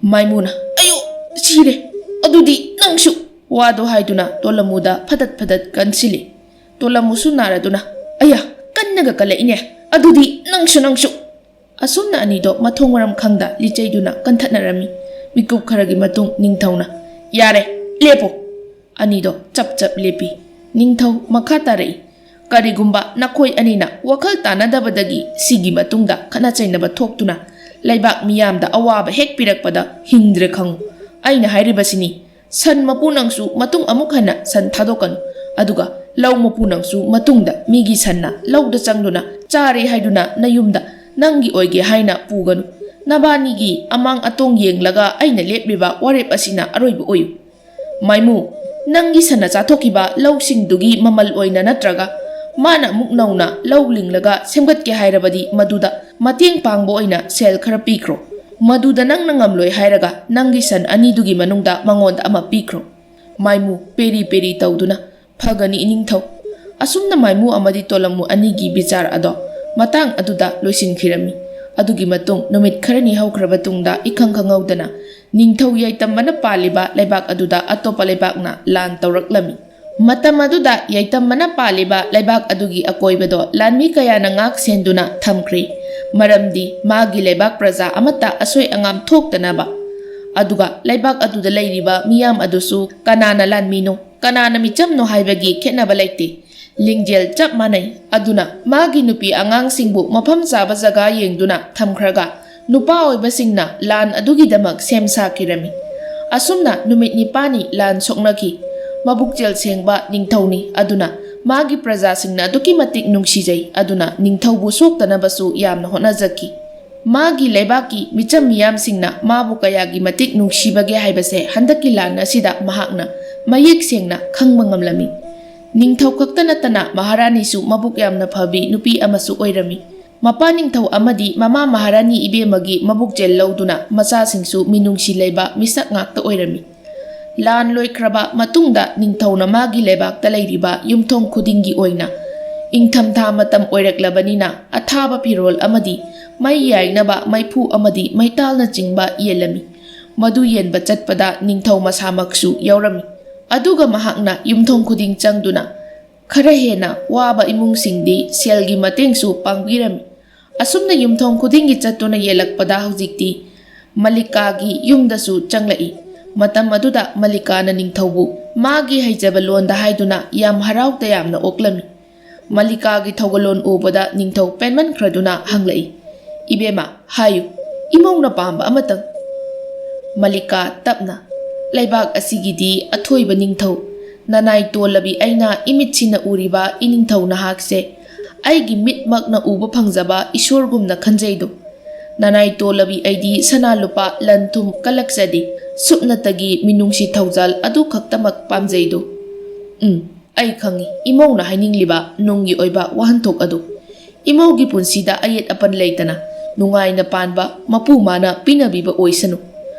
ꯃꯥꯏꯃꯨꯅ, "ꯑꯌꯣ! ꯁꯤꯔꯦ! ꯑꯗꯨꯗꯤ ꯅꯪꯁꯨ!" ꯋꯥꯗꯣ ꯍꯥꯏꯗꯨꯅ ꯇꯣꯂꯃꯨꯗ ꯐꯗꯠ ꯐꯗꯠ ꯀꯟꯁꯤꯜꯂꯤ꯫ ꯇꯣꯂꯃꯨꯁꯨ ꯅꯥꯔꯗꯨꯅ, "ꯑꯌꯥ! ꯀꯟꯅꯒ ꯀꯜꯂꯛꯏꯅꯦ! ꯑꯗꯨꯗꯤ ꯅꯪꯁꯨ, ꯅꯪꯁꯨ!" ꯑꯁꯨꯝꯅ ꯑꯅꯤꯗꯣ ꯃꯊꯣꯡ ꯃꯔꯝ ꯈꯪꯗ ꯂꯤꯆꯩꯗꯨꯅ ꯀꯟꯊꯠꯅꯔꯝꯃꯤ꯫ ꯃꯤꯀꯨꯞ ꯈꯔꯒꯤ ꯃꯇꯨꯡ ꯅꯤꯡꯊꯧꯅ, "ꯌꯥꯔꯦ, ꯂꯦꯞꯄꯣ!" ꯑꯅꯤꯗꯣ ꯆꯞ ꯆꯞ ꯂꯦꯞꯄꯤ꯫ ꯅꯤꯡꯊꯧ ꯃꯈꯥ ꯇꯥꯔꯛꯏ, "ꯀꯔꯤꯒꯨꯝꯕ ꯅꯈꯣꯏ ꯑꯅꯤꯅ ꯋꯥꯈꯜ ꯇꯥꯅꯗꯕꯗꯒꯤ ꯁꯤꯒꯤ ꯃꯇꯨꯡꯗ ꯈꯠꯅ ꯆꯩꯅꯕ ꯊꯣꯛꯇꯨꯅ ꯂꯩꯕꯥꯛ ꯃꯤꯌꯥꯝꯗ ꯑꯋꯥꯕ ꯍꯦꯛ ꯄꯤꯔꯛꯄꯗ ꯍꯤꯡꯗ꯭ꯔꯦ ꯈꯪꯉꯨ꯫ ꯑꯩꯅ ꯍꯥꯏꯔꯤꯕꯁꯤꯅꯤ, ꯁꯟ ꯃꯄꯨ ꯅꯪꯁꯨ ꯃꯇꯨꯡ ꯑꯃꯨꯛ ꯍꯟꯅ ꯁꯟ ꯊꯥꯗꯣꯛꯀꯅꯨ, ꯑꯗꯨꯒ ꯂꯧ ꯃꯄꯨ ꯅꯪꯁꯨ ꯃꯇꯨꯡꯗ ꯃꯤꯒꯤ ꯁꯟꯅ ꯂꯧꯗ ꯆꯪꯗꯨꯅ ꯆꯥꯔꯦ ꯍꯥꯏꯗꯨꯅ ꯅꯌꯨꯝꯗ ꯅꯪꯒꯤ ꯑꯣꯏꯒꯦ ꯍꯥꯏꯅ ꯄꯨꯒꯅꯨ꯫ ꯅꯕꯥꯅꯤꯒꯤ ꯑꯃꯥꯡ ꯑꯇꯣꯡ ꯌꯦꯡꯂꯒ ꯑꯩꯅ ꯂꯦꯞꯂꯤꯕ ꯋꯥꯔꯦꯞ ꯑꯁꯤꯅ ꯑꯔꯣꯏꯕ ꯑꯣꯏꯌꯨ꯫ ꯃꯥꯏꯃꯨ, ꯅꯪꯒꯤ ꯁꯟꯅ ꯆꯥꯊꯣꯛꯈꯤꯕ ꯂꯧꯁꯤꯡꯗꯨꯒꯤ ꯃꯃꯜ ꯑꯣꯏꯅ ꯅꯠꯇ꯭ꯔꯒ ꯃꯥꯅ ꯑꯃꯨꯛ ꯅꯧꯅ ꯂꯧ ꯂꯤꯡꯂꯒ ꯁꯦꯝꯒꯠꯀꯦ ꯍꯥꯏꯔꯕꯗꯤ ꯃꯗꯨꯗ ꯃꯇꯦꯡ ꯄꯥꯡꯕ ꯑꯣꯏꯅ ꯁꯦꯜ ꯈꯔ ꯄꯤꯈ꯭ꯔꯣ꯫ ꯃꯗꯨꯗ ꯅꯪꯅ ꯉꯝꯂꯣꯏ ꯍꯥꯏꯔꯒ ꯅꯪꯒꯤ ꯁꯟ ꯑꯅꯤꯗꯨꯒꯤ ꯃꯅꯨꯡꯗ ꯃꯉꯣꯟꯗ ꯑꯃ ꯄꯤꯈ꯭ꯔꯣ꯫" ꯃꯥꯏꯃꯨ ꯄꯦꯔꯤ ꯄꯦꯔꯤ ꯇꯧꯗꯨꯅ, "ꯐꯒꯅꯤ ꯏꯅꯤꯡꯊꯧ꯫ ꯑꯁꯨꯝꯅ ꯃꯥꯏꯃꯨ ꯑꯃꯗꯤ ꯇꯣꯂꯝꯃꯨ ꯑꯅꯤꯒꯤ ꯕꯤꯆꯥꯔ ꯑꯗꯣ ꯃꯇꯥꯡ ꯑꯗꯨꯗ ꯂꯣꯏꯁꯤꯟꯈꯤꯔꯝꯃꯤ꯫ ꯑꯗꯨꯒꯤ ꯃꯇꯨꯡ ꯅꯨꯃꯤꯠ ꯈꯔꯅꯤ ꯍꯧꯈ꯭ꯔꯕ ꯇꯨꯡꯗ, ꯏꯈꯪ ꯈꯪꯍꯧꯗꯅ ꯅꯤꯡꯊꯧ ꯌꯥꯏꯇꯝꯕꯅ ꯄꯥꯜꯂꯤꯕ ꯂꯩꯕꯥꯛ ꯑꯗꯨꯗ ꯑꯇꯣꯞꯄ ꯂꯩꯕꯥꯛꯅ ꯂꯥꯟ ꯇꯧꯔꯛꯂꯝꯃꯤ꯫ ꯃꯇꯝ ꯑꯗꯨꯗ ꯌꯥꯏꯇꯝꯕꯅ ꯄꯥꯜꯂꯤꯕ ꯂꯩꯕꯥꯛ ꯑꯗꯨꯒꯤ ꯑꯀꯣꯏꯕꯗꯣ ꯂꯥꯟꯃꯤ ꯀꯌꯥꯅ ꯉꯥꯛ ꯁꯦꯟꯗꯨꯅ ꯊꯝꯈ꯭ꯔꯦ꯫ ꯃꯔꯝꯗꯤ ꯃꯥꯒꯤ ꯂꯩꯕꯥꯛ ꯄ꯭ꯔꯖꯥ ꯑꯃꯠꯇ ꯑꯁꯣꯏ ꯑꯉꯥꯝ ꯊꯣꯛꯇꯅꯕ꯫ ꯑꯗꯨꯒ ꯂꯩꯕꯥꯛ ꯑꯗꯨꯗ ꯂꯩꯔꯤꯕ ꯃꯤꯌꯥꯝ ꯑꯗꯨꯁꯨ ꯀꯅꯥꯅ ꯂꯥꯟꯃꯤꯅꯣ, ꯀꯅꯥꯅ ꯃꯤꯆꯝꯅꯣ ꯍꯥꯏꯕꯒꯤ ꯈꯦꯠꯅꯕ ꯂꯩꯇꯦ꯫ ꯂꯤꯡꯖꯦꯜ ꯆꯞ ꯃꯥꯟꯅꯩ꯫ ꯑꯗꯨꯅ ꯃꯥꯒꯤ ꯅꯨꯄꯤ ꯑꯉꯥꯡꯁꯤꯡꯕꯨ ꯃꯐꯝ ꯆꯥꯕ ꯖꯒꯥ ꯌꯦꯡꯗꯨꯅ ꯊꯝꯈ꯭ꯔꯒ, ꯅꯨꯄꯥ ꯑꯣꯏꯕꯁꯤꯡꯅ ꯂꯥꯟ ꯑꯗꯨꯒꯤꯗꯃꯛ ꯁꯦꯝ ꯁꯥꯈꯤꯔꯝꯃꯤ꯫ ꯑꯁꯨꯝꯅ ꯅꯨꯃꯤꯠ ꯅꯤꯄꯥꯜꯅꯤ ꯂꯥꯟ ꯁꯣꯛꯅꯈꯤ꯫ ꯃꯕꯨꯛꯆꯦꯜ ꯁꯦꯡꯕ ꯅꯤꯡꯊꯧꯅꯤ꯫ ꯑꯗꯨꯅ ꯃꯥꯒꯤ ꯄ꯭ꯔꯖꯥꯁꯤꯡꯅ ꯑꯗꯨꯛꯀꯤ ꯃꯇꯤꯛ ꯅꯨꯡꯁꯤꯖꯩ꯫ ꯑꯗꯨꯅ ꯅꯤꯡꯊꯧꯕꯨ ꯁꯣꯛꯇꯅꯕꯁꯨ ꯌꯥꯝꯅ ꯍꯣꯠꯅꯖꯈꯤ꯫ ꯃꯥꯒꯤ ꯂꯩꯕꯥꯛꯀꯤ ꯃꯤꯆꯝ ꯃꯤꯌꯥꯝꯁꯤꯡꯅ ꯃꯥꯕꯨ ꯀꯌꯥꯒꯤ ꯃꯇꯤꯛ ꯅꯨꯡꯁꯤꯕꯒꯦ ꯍꯥꯏꯕꯁꯦ ꯍꯟꯗꯛꯀꯤ ꯂꯥꯟ ꯑꯁꯤꯗ ꯃꯍꯥꯛꯅ ꯃꯌꯦꯛ ꯁꯦꯡꯅ ꯈꯪꯕ ꯉꯝꯂꯝꯃꯤ꯫ ꯅꯤꯡꯊꯧ ꯈꯛꯇ ꯅꯠꯇꯅ ꯃꯍꯥꯔꯥꯅꯤꯁꯨ ꯃꯕꯨꯛ ꯌꯥꯝꯅ ꯐꯕꯤ ꯅꯨꯄꯤ ꯑꯃꯁꯨ ꯑꯣꯏꯔꯝꯃꯤ꯫ ꯃꯄꯥ ꯅꯤꯡꯊꯧ ꯑꯃꯗꯤ ꯃꯃꯥ ꯃꯍꯥꯔꯥꯅꯤ ꯏꯕꯦꯝꯃꯒꯤ ꯃꯕꯨꯛꯆꯦꯜ ꯂꯧꯗꯨꯅ ꯃꯆꯥꯁꯤꯡꯁꯨ ꯃꯤꯅꯨꯡꯁꯤ ꯂꯩꯕ ꯃꯤꯁꯛ ꯉꯥꯛꯇ ꯑꯣꯏꯔꯝꯃꯤ꯫ ꯂꯥꯟ ꯂꯣꯏꯈ꯭ꯔꯕ ꯃꯇꯨꯡꯗ ꯅꯤꯡꯊꯧꯅ ꯃꯥꯒꯤ ꯂꯩꯕꯥꯛꯇ ꯂꯩꯔꯤꯕ ꯌꯨꯝꯊꯣꯡ ꯈꯨꯗꯤꯡꯒꯤ ꯑꯣꯏꯅ ꯏꯪꯊꯝꯊꯥ ꯃꯇꯝ ꯑꯣꯏꯔꯛꯂꯕꯅꯤꯅ ꯑꯊꯥꯕ ꯐꯤꯔꯣꯜ ꯑꯃꯗꯤ ꯃꯩ ꯌꯥꯏꯅꯕ ꯃꯩꯐꯨ ꯑꯃꯗꯤ ꯃꯩꯇꯥꯜꯅꯆꯤꯡꯕ ꯌꯦꯜꯂꯝꯃꯤ꯫ ꯃꯗꯨ ꯌꯦꯟꯕ ꯆꯠꯄꯗ ꯅꯤꯡꯊꯧ ꯃꯁꯥꯃꯛꯁꯨ ꯌꯥꯎꯔꯝꯃꯤ꯫ ꯑꯗꯨꯒ ꯃꯍꯥꯛꯅ ꯌꯨꯝꯊꯣꯡ ꯈꯨꯗꯤꯡ ꯆꯪꯗꯨꯅ ꯈꯔ ꯍꯦꯟꯅ ꯋꯥꯕ ꯏꯃꯨꯡꯁꯤꯡꯗꯤ ꯁꯦꯜꯒꯤ ꯃꯇꯦꯡꯁꯨ ꯄꯥꯡꯕꯤꯔꯝꯃꯤ꯫ ꯑꯁꯨꯝꯅ ꯌꯨꯝꯊꯣꯡ ꯈꯨꯗꯤꯡꯒꯤ ꯆꯠꯇꯨꯅ ꯌꯦꯜꯂꯛꯄꯗ ꯍꯧꯖꯤꯛꯇꯤ ꯃꯂꯤꯀꯥꯒꯤ ꯌꯨꯝꯗꯁꯨ ꯆꯪꯂꯛꯏ꯫ ꯃꯇꯝ ꯑꯗꯨꯗ ꯃꯂꯤꯀꯥꯅ ꯅꯤꯡꯊꯧꯕꯨ ꯃꯥꯒꯤ ꯍꯩꯖꯕ ꯂꯣꯟꯗ ꯍꯥꯏꯗꯨꯅ ꯌꯥꯝ ꯍꯔꯥꯎ ꯇꯌꯥꯝꯅ ꯑꯣꯛꯂꯝꯃꯤ꯫ ꯃꯂꯤꯀꯥꯒꯤ ꯊꯧꯒꯜꯂꯣꯟ ꯎꯕꯗ ꯅꯤꯡꯊꯧ ꯄꯦꯟꯃꯟꯈ꯭ꯔꯗꯨꯅ ꯍꯪꯂꯛꯏ, "ꯏꯕꯦꯝꯃ, ꯍꯥꯏꯌꯨ, ꯏꯃꯧꯅ ꯄꯥꯝꯕ ꯑꯃꯇꯪ?" ꯃꯂꯤꯀꯥ ꯇꯞꯅ, "ꯂꯩꯕꯥꯛ ꯑꯁꯤꯒꯤꯗꯤ ꯑꯊꯣꯏꯕ ꯅꯤꯡꯊꯧ, ꯅꯅꯥꯏ ꯇꯣꯜꯂꯕꯤ ꯑꯩꯅ ꯏꯃꯤꯠꯁꯤꯅ ꯎꯔꯤꯕ ꯏꯅꯤꯡꯊꯧ ꯅꯍꯥꯛꯁꯦ ꯑꯩꯒꯤ ꯃꯤꯠꯃꯛꯅ ꯎꯕ ꯐꯪꯖꯕ ꯏꯁꯣꯔꯒꯨꯝꯅ ꯈꯟꯖꯩꯗꯣ꯫ ꯅꯅꯥꯏ ꯇꯣꯜꯂꯕꯤ ꯑꯩꯗꯤ ꯁꯅꯥ ꯂꯨꯄꯥ ꯂꯟ ꯊꯨꯝ ꯀꯜꯂꯛꯆꯗꯦ, ꯁꯨꯞꯅꯇꯒꯤ ꯃꯤꯅꯨꯡꯁꯤ ꯊꯧꯖꯥꯜ ꯑꯗꯨ ꯈꯛꯇꯃꯛ ꯄꯥꯝꯖꯩꯗꯣ꯫" ꯎꯝ, ꯑꯩ ꯈꯪꯏ ꯏꯃꯧꯅ ꯍꯥꯏꯅꯤꯡꯂꯤꯕ ꯅꯨꯡꯒꯤ ꯑꯣꯏꯕ ꯋꯥꯍꯟꯊꯣꯛ ꯑꯗꯨ꯫ ꯏꯃꯧꯒꯤ ꯄꯨꯟꯁꯤꯗ ꯑꯌꯦꯠ ꯑꯄꯟ ꯂꯩꯇꯅ ꯅꯨꯡꯉꯥꯏꯅ ꯄꯥꯟꯕ ꯃꯄꯨ ꯃꯥꯅ ꯄꯤꯅꯕꯤꯕ ꯑꯣꯏꯁꯅꯨ꯫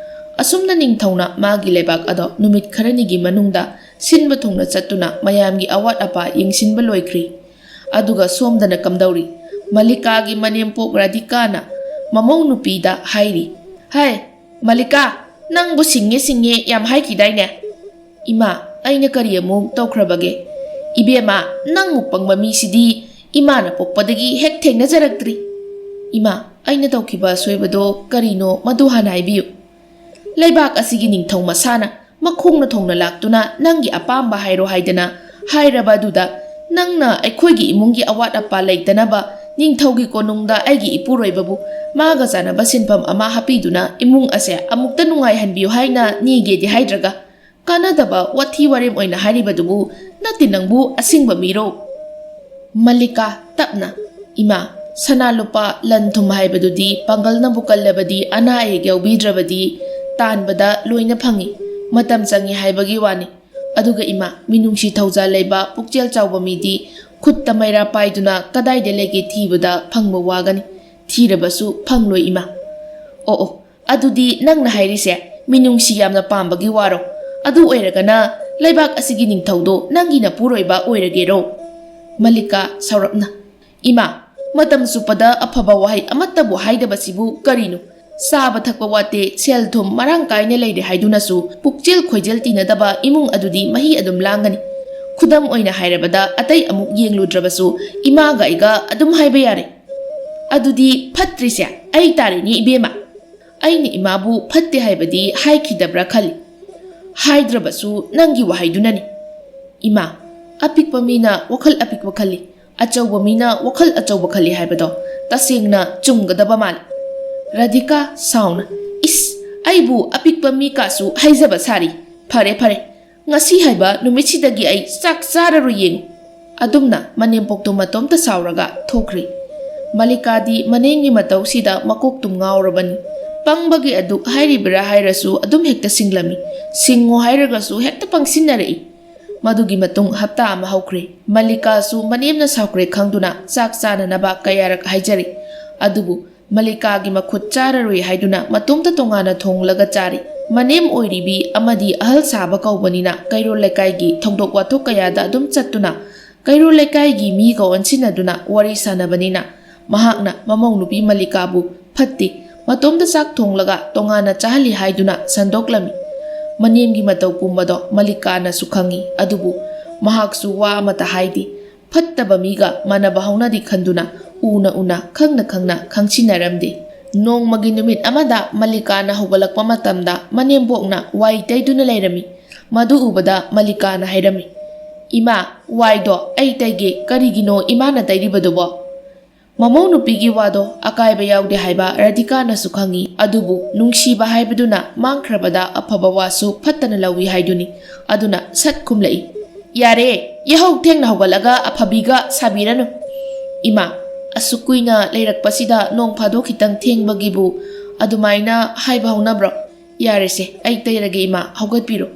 ꯑꯁꯨꯝꯅ ꯅꯤꯡꯊꯧꯅ ꯃꯥꯒꯤ ꯂꯩꯕꯥꯛ ꯑꯗꯣ ꯅꯨꯃꯤꯠ ꯈꯔꯅꯤꯒꯤ ꯃꯅꯨꯡꯗ ꯁꯤꯟꯕ ꯊꯨꯡꯅ ꯆꯠꯇꯨꯅ ꯃꯌꯥꯝꯒꯤ ꯑꯋꯥꯠ ꯑꯄꯥ ꯌꯦꯡꯁꯤꯟꯕ ꯂꯣꯏꯈ꯭ꯔꯤ꯫ ꯑꯗꯨꯒ ꯁꯣꯝꯗꯅ ꯀꯝꯗꯧꯔꯤ? ꯃꯂꯤꯀꯥꯒꯤ ꯃꯅꯦꯝꯄꯣꯛ ꯔꯥꯙꯤꯀꯥꯅ ꯃꯃꯧ ꯅꯨꯄꯤꯗ ꯍꯥꯏꯔꯤ, "ꯍꯥꯏ, ꯃꯂꯤꯀꯥ, ꯅꯪꯕꯨ ꯁꯤꯡꯉꯦ ꯁꯤꯡꯉꯦ ꯌꯥꯝ ꯍꯥꯏꯈꯤꯗꯥꯏꯅꯦ?" "ꯏꯃꯥ, ꯑꯩꯅ ꯀꯔꯤ ꯑꯃꯨꯛ ꯇꯧꯈ꯭ꯔꯕꯒꯦ?" "ꯏꯕꯦꯝꯃ, ꯅꯪꯃꯨꯛ ꯄꯪꯕ ꯃꯤꯁꯤꯗꯤ ꯏꯃꯥꯅ ꯄꯣꯛꯄꯗꯒꯤ ꯍꯦꯛ ꯊꯦꯡꯅꯖꯔꯛꯇ꯭ꯔꯤ꯫" "ꯏꯃꯥ, ꯑꯩꯅ ꯇꯧꯈꯤꯕ ꯑꯁꯣꯏꯕꯗꯣ ꯀꯔꯤꯅꯣ, ꯃꯗꯨ ꯍꯥꯟꯅ ꯍꯥꯏꯕꯤꯌꯨ꯫" "ꯂꯩꯕꯥꯛ ꯑꯁꯤꯒꯤ ꯅꯤꯡꯊꯧ ꯃꯁꯥꯅ ꯃꯈꯣꯡꯅ ꯊꯣꯡꯅ ꯂꯥꯛꯇꯨꯅ ꯅꯪꯒꯤ ꯑꯄꯥꯝꯕ ꯍꯥꯏꯔꯣ ꯍꯥꯏꯗꯅ ꯍꯥꯏꯔꯕ ꯑꯗꯨꯗ, ꯅꯪꯅ ꯑꯩꯈꯣꯏꯒꯤ ꯏꯃꯨꯡꯒꯤ ꯑꯋꯥꯠ ꯑꯄꯥ ꯂꯩꯇꯅꯕ ꯅꯤꯡꯊꯧꯒꯤ ꯀꯣꯅꯨꯡꯗ ꯑꯩꯒꯤ ꯏꯄꯨꯔꯣꯏꯕꯕꯨ ꯃꯥꯒ ꯆꯥꯟꯅꯕ ꯁꯤꯟꯐꯝ ꯑꯃ ꯍꯥꯞꯄꯤꯗꯨꯅ ꯏꯃꯨꯡ ꯑꯁꯦ ꯑꯃꯨꯛꯇ ꯅꯨꯡꯉꯥꯏꯍꯟꯕꯤꯌꯨ ꯍꯥꯏꯅ ꯅꯤꯒꯦꯗꯤ ꯍꯥꯏꯗ꯭ꯔꯒ, ꯀꯥꯟꯅꯗꯕ ꯋꯥꯊꯤ ꯋꯥꯔꯦꯝ ꯑꯣꯏꯅ ꯍꯥꯏꯔꯤꯕꯗꯨꯕꯨ ꯅꯠꯇꯦ ꯅꯪꯕꯨ ꯑꯁꯤꯡꯕ ꯃꯤꯔꯣ?" ꯃꯜꯂꯤꯀꯥ, ꯇꯞꯅ, "ꯏꯃꯥ, ꯁꯅꯥ ꯂꯨꯄꯥ ꯂꯟ ꯊꯨꯝ ꯍꯥꯏꯕꯗꯨꯗꯤ ꯄꯥꯡꯒꯜꯅꯕꯨ ꯀꯜꯂꯕꯗꯤ, ꯑꯅꯥ ꯑꯌꯦꯛ ꯌꯥꯎꯕꯤꯗ꯭ꯔꯕꯗꯤ ꯇꯥꯟꯕꯗ ꯂꯣꯏꯅ ꯐꯪꯏ, ꯃꯇꯝ ꯆꯪꯏ ꯍꯥꯏꯕꯒꯤ ꯋꯥꯅꯤ꯫ ꯑꯗꯨꯒ ꯏꯃꯥ, ꯃꯤꯅꯨꯡꯁꯤ ꯊꯧꯖꯥꯜ ꯂꯩꯕ ꯄꯨꯛꯆꯦꯜ ꯆꯥꯎꯕ ꯃꯤꯗꯤ ꯈꯨꯠꯇ ꯃꯩꯔꯥ ꯄꯥꯏꯗꯨꯅ ꯀꯗꯥꯏꯗ ꯂꯩꯒꯦ ꯊꯤꯕꯗ ꯐꯪꯕ ꯋꯥꯒꯅꯤ, ꯊꯤꯔꯕꯁꯨ ꯐꯪꯂꯣꯏ ꯏꯃꯥ꯫" "ꯑꯣ ꯑꯣ, ꯑꯗꯨꯗꯤ ꯅꯪꯅ ꯍꯥꯏꯔꯤꯁꯦ ꯃꯤꯅꯨꯡꯁꯤ ꯌꯥꯝꯅ ꯄꯥꯝꯕꯒꯤ ꯋꯥꯔꯣ? ꯑꯗꯨ ꯑꯣꯏꯔꯒꯅ ꯂꯩꯕꯥꯛ ꯑꯁꯤꯒꯤ ꯅꯤꯡꯊꯧꯗꯣ ꯅꯪꯒꯤ ꯅꯄꯨꯔꯣꯏꯕ ꯑꯣꯏꯔꯒꯦꯔꯣ?" ꯃꯜꯂꯤꯀꯥ, ꯁꯥꯎꯔꯞꯅ, "ꯏꯃꯥ, ꯃꯇꯝ ꯆꯨꯞꯄꯗ ꯑꯐꯕ ꯋꯥꯍꯩ ꯑꯃꯠꯇꯕꯨ ꯍꯥꯏꯗꯕꯁꯤꯕꯨ ꯀꯔꯤꯅꯣ? ꯆꯥꯕ ꯊꯛꯄ ꯋꯥꯠꯇꯦ, ꯁꯦꯜ ꯊꯨꯝ ꯃꯔꯥꯡ ꯀꯥꯏꯅ ꯂꯩꯔꯦ ꯍꯥꯏꯗꯨꯅꯁꯨ ꯄꯨꯛꯆꯦꯜ ꯈꯣꯏꯖꯦꯜ ꯇꯤꯟꯅꯗꯕ ꯏꯃꯨꯡ ꯑꯗꯨꯗꯤ ꯃꯍꯤ ꯑꯗꯨꯝ ꯂꯥꯡꯒꯅꯤ꯫ ꯈꯨꯗꯝ ꯑꯣꯏꯅ ꯍꯥꯏꯔꯕꯗ, ꯑꯇꯩ ꯑꯃꯨꯛ ꯌꯦꯡꯂꯨꯗ꯭ꯔꯕꯁꯨ ꯏꯃꯥꯒ ꯑꯩꯒ ꯑꯗꯨꯝ ꯍꯥꯏꯕ ꯌꯥꯔꯦ꯫" "ꯑꯗꯨꯗꯤ ꯐꯠꯇ꯭ꯔꯤꯁꯦ ꯑꯩ ꯇꯥꯔꯦꯅꯦ ꯏꯕꯦꯝꯃ꯫ ꯑꯩꯅ ꯏꯃꯥꯕꯨ ꯐꯠꯇꯦ ꯍꯥꯏꯕꯗꯤ ꯍꯥꯏꯈꯤꯗꯕ꯭ꯔꯥ ꯈꯜꯂꯤ꯫ ꯍꯥꯏꯗ꯭ꯔꯕꯁꯨ ꯅꯪꯒꯤ ꯋꯥꯍꯩꯗꯨꯅꯅꯤ꯫" "ꯏꯃꯥ, ꯑꯄꯤꯛꯄ ꯃꯤꯅ ꯋꯥꯈꯜ ꯑꯄꯤꯛꯄ ꯈꯜꯂꯤ, ꯑꯆꯧꯕ ꯃꯤꯅ ꯋꯥꯈꯜ ꯑꯆꯧꯕ ꯈꯜꯂꯤ ꯍꯥꯏꯕꯗꯣ ꯇꯁꯦꯡꯅ ꯆꯨꯝꯒꯗꯕ ꯃꯥꯜꯂꯤ꯫" ꯔꯥꯙꯤꯀꯥ, ꯁꯥꯎꯅ, "ꯏꯁ, ꯑꯩꯕꯨ ꯑꯄꯤꯛꯄ ꯃꯤ ꯀꯥꯁꯨ ꯍꯥꯏꯖꯕ ꯁꯥꯔꯤ꯫ ꯐꯔꯦ, ꯐꯔꯦ, ꯉꯁꯤ ꯍꯥꯏꯕ ꯅꯨꯃꯤꯠꯁꯤꯗꯒꯤ ꯑꯩ ꯆꯥꯛ ꯆꯥꯔꯔꯣꯏ ꯌꯦꯡꯉꯨ꯫" ꯑꯗꯨꯝꯅ ꯃꯅꯦꯝꯄꯣꯛꯇꯨ ꯃꯇꯣꯝꯇ ꯁꯥꯎꯔꯒ ꯊꯣꯛꯈ꯭ꯔꯤ꯫ ꯃꯜꯂꯤꯀꯥꯗꯤ ꯃꯅꯦꯝꯒꯤ ꯃꯇꯧꯁꯤꯗ ꯃꯀꯣꯛ ꯇꯨꯝ ꯉꯥꯎꯔꯕꯅꯤ꯫ ꯄꯪꯕꯒꯤ ꯑꯗꯨꯛ ꯍꯥꯏꯔꯤꯕꯔꯥ ꯍꯥꯏꯔꯁꯨ ꯑꯗꯨꯝ ꯍꯦꯛꯇ ꯁꯤꯡꯂꯝꯃꯤ꯫ ꯁꯤꯡꯉꯣ ꯍꯥꯏꯔꯒꯁꯨ ꯍꯦꯛꯇ ꯄꯪꯁꯤꯟꯅꯔꯛꯏ꯫ ꯃꯗꯨꯒꯤ ꯃꯇꯨꯡ ꯍꯞꯇꯥ ꯑꯃ ꯍꯧꯈ꯭ꯔꯦ꯫ ꯃꯜꯂꯤꯀꯥꯁꯨ ꯃꯅꯦꯝꯅ ꯁꯥꯎꯈ꯭ꯔꯦ ꯈꯪꯗꯨꯅ ꯆꯥꯛ ꯆꯥꯅꯅꯕ ꯀꯌꯥꯔꯛ ꯍꯥꯏꯖꯔꯤ꯫ ꯑꯗꯨꯕꯨ ꯃꯜꯂꯤꯀꯥꯒꯤ ꯃꯈꯨꯠ ꯆꯥꯔꯔꯣꯏ ꯍꯥꯏꯗꯨꯅ ꯃꯇꯣꯝꯇ ꯇꯣꯉꯥꯟꯅ ꯊꯣꯡꯂꯒ ꯆꯥꯔꯤ꯫ ꯃꯅꯦꯝ ꯑꯣꯏꯔꯤꯕꯤ ꯑꯃꯗꯤ ꯑꯍꯜ ꯁꯥꯕ ꯀꯧꯕꯅꯤꯅ ꯀꯩꯔꯣꯜ ꯂꯩꯀꯥꯏꯒꯤ ꯊꯧꯗꯣꯛ ꯋꯥꯊꯣꯛ ꯀꯌꯥꯗ ꯑꯗꯨꯝ ꯆꯠꯇꯨꯅ ꯀꯩꯔꯣꯜ ꯂꯩꯀꯥꯏꯒꯤ ꯃꯤꯒ ꯑꯣꯟꯁꯤꯟꯅꯗꯨꯅ ꯋꯥꯔꯤ ꯁꯥꯟꯅꯕꯅꯤꯅ ꯃꯍꯥꯛꯅ ꯃꯃꯧ ꯅꯨꯄꯤ ꯃꯜꯂꯤꯀꯥꯕꯨ ꯐꯠꯇꯦ, ꯃꯇꯣꯝꯇ ꯆꯥꯛ ꯊꯣꯡꯂꯒ ꯇꯣꯉꯥꯟꯅ ꯆꯥꯍꯜꯂꯤ ꯍꯥꯏꯗꯨꯅ ꯁꯟꯗꯣꯛꯂꯝꯃꯤ꯫ ꯃꯅꯦꯝꯒꯤ ꯃꯇꯧ ꯄꯨꯝꯕꯗꯣ ꯃꯜꯂꯤꯀꯥꯅꯁꯨ ꯈꯪꯏ, ꯑꯗꯨꯕꯨ ꯃꯍꯥꯛꯁꯨ ꯋꯥ ꯑꯃꯠꯇ ꯍꯥꯏꯗꯦ꯫ ꯐꯠꯇꯕ ꯃꯤꯒ ꯃꯥꯟꯅꯕ ꯍꯧꯅꯗꯦ ꯈꯟꯗꯨꯅ ꯎꯅ ꯎꯅ ꯈꯪꯅ ꯈꯪꯅ ꯈꯪꯁꯤꯟꯅꯔꯝꯗꯦ꯫ ꯅꯣꯡꯃꯒꯤ ꯅꯨꯃꯤꯠ ꯑꯃꯗ ꯃꯜꯂꯤꯀꯥꯅ ꯍꯧꯒꯠꯂꯛꯄ ꯃꯇꯝꯗ ꯃꯅꯦꯝꯕꯣꯛꯅ ꯋꯥꯏ ꯇꯩꯗꯨꯅ ꯂꯩꯔꯝꯃꯤ꯫ ꯃꯗꯨ ꯎꯕꯗ ꯃꯜꯂꯤꯀꯥꯅ ꯍꯥꯏꯔꯝꯃꯤ, "ꯏꯃꯥ, ꯋꯥꯏꯗꯣ ꯑꯩ ꯇꯩꯒꯦ, ꯀꯔꯤꯒꯤꯅꯣ ꯏꯃꯥꯅ ꯇꯩꯔꯤꯕꯗꯨꯕꯣ?" ꯃꯃꯧ ꯅꯨꯄꯤꯒꯤ ꯋꯥꯗꯣ ꯑꯀꯥꯏꯕ ꯌꯥꯎꯗꯦ ꯍꯥꯏꯕ ꯔꯥꯙꯤꯀꯥꯅꯁꯨ ꯈꯪꯏ, ꯑꯗꯨꯕꯨ ꯅꯨꯡꯁꯤꯕ ꯍꯥꯏꯕꯗꯨꯅ ꯃꯥꯡꯈ꯭ꯔꯕꯗ ꯑꯐꯕ ꯋꯥꯁꯨ ꯐꯠꯇꯅ ꯂꯧꯏ ꯍꯥꯏꯗꯨꯅꯤ꯫ ꯑꯗꯨꯅ ꯁꯠ ꯈꯨꯝꯂꯛꯏ, "ꯌꯥꯔꯦ, ꯌꯥꯍꯧ ꯊꯦꯡꯅ ꯍꯧꯒꯠꯂꯒ ꯑꯐꯕꯤꯒ ꯁꯥꯕꯤꯔꯅꯨ꯫ ꯏꯃꯥ, ꯑꯁꯨꯛ ꯀꯨꯏꯅ ꯂꯩꯔꯛꯄꯁꯤꯗ ꯅꯣꯡ ꯐꯥꯗꯣꯛ ꯈꯤꯇꯪ ꯊꯦꯡꯕꯒꯤꯕꯨ ꯑꯗꯨꯃꯥꯏꯅ ꯍꯥꯏꯕ ꯍꯧꯅꯕ꯭ꯔꯣ? ꯌꯥꯔꯦꯁꯦ, ꯑꯩ ꯇꯩꯔꯒꯦ ꯏꯃꯥ, ꯍꯧꯒꯠꯄꯤꯔꯣ꯫"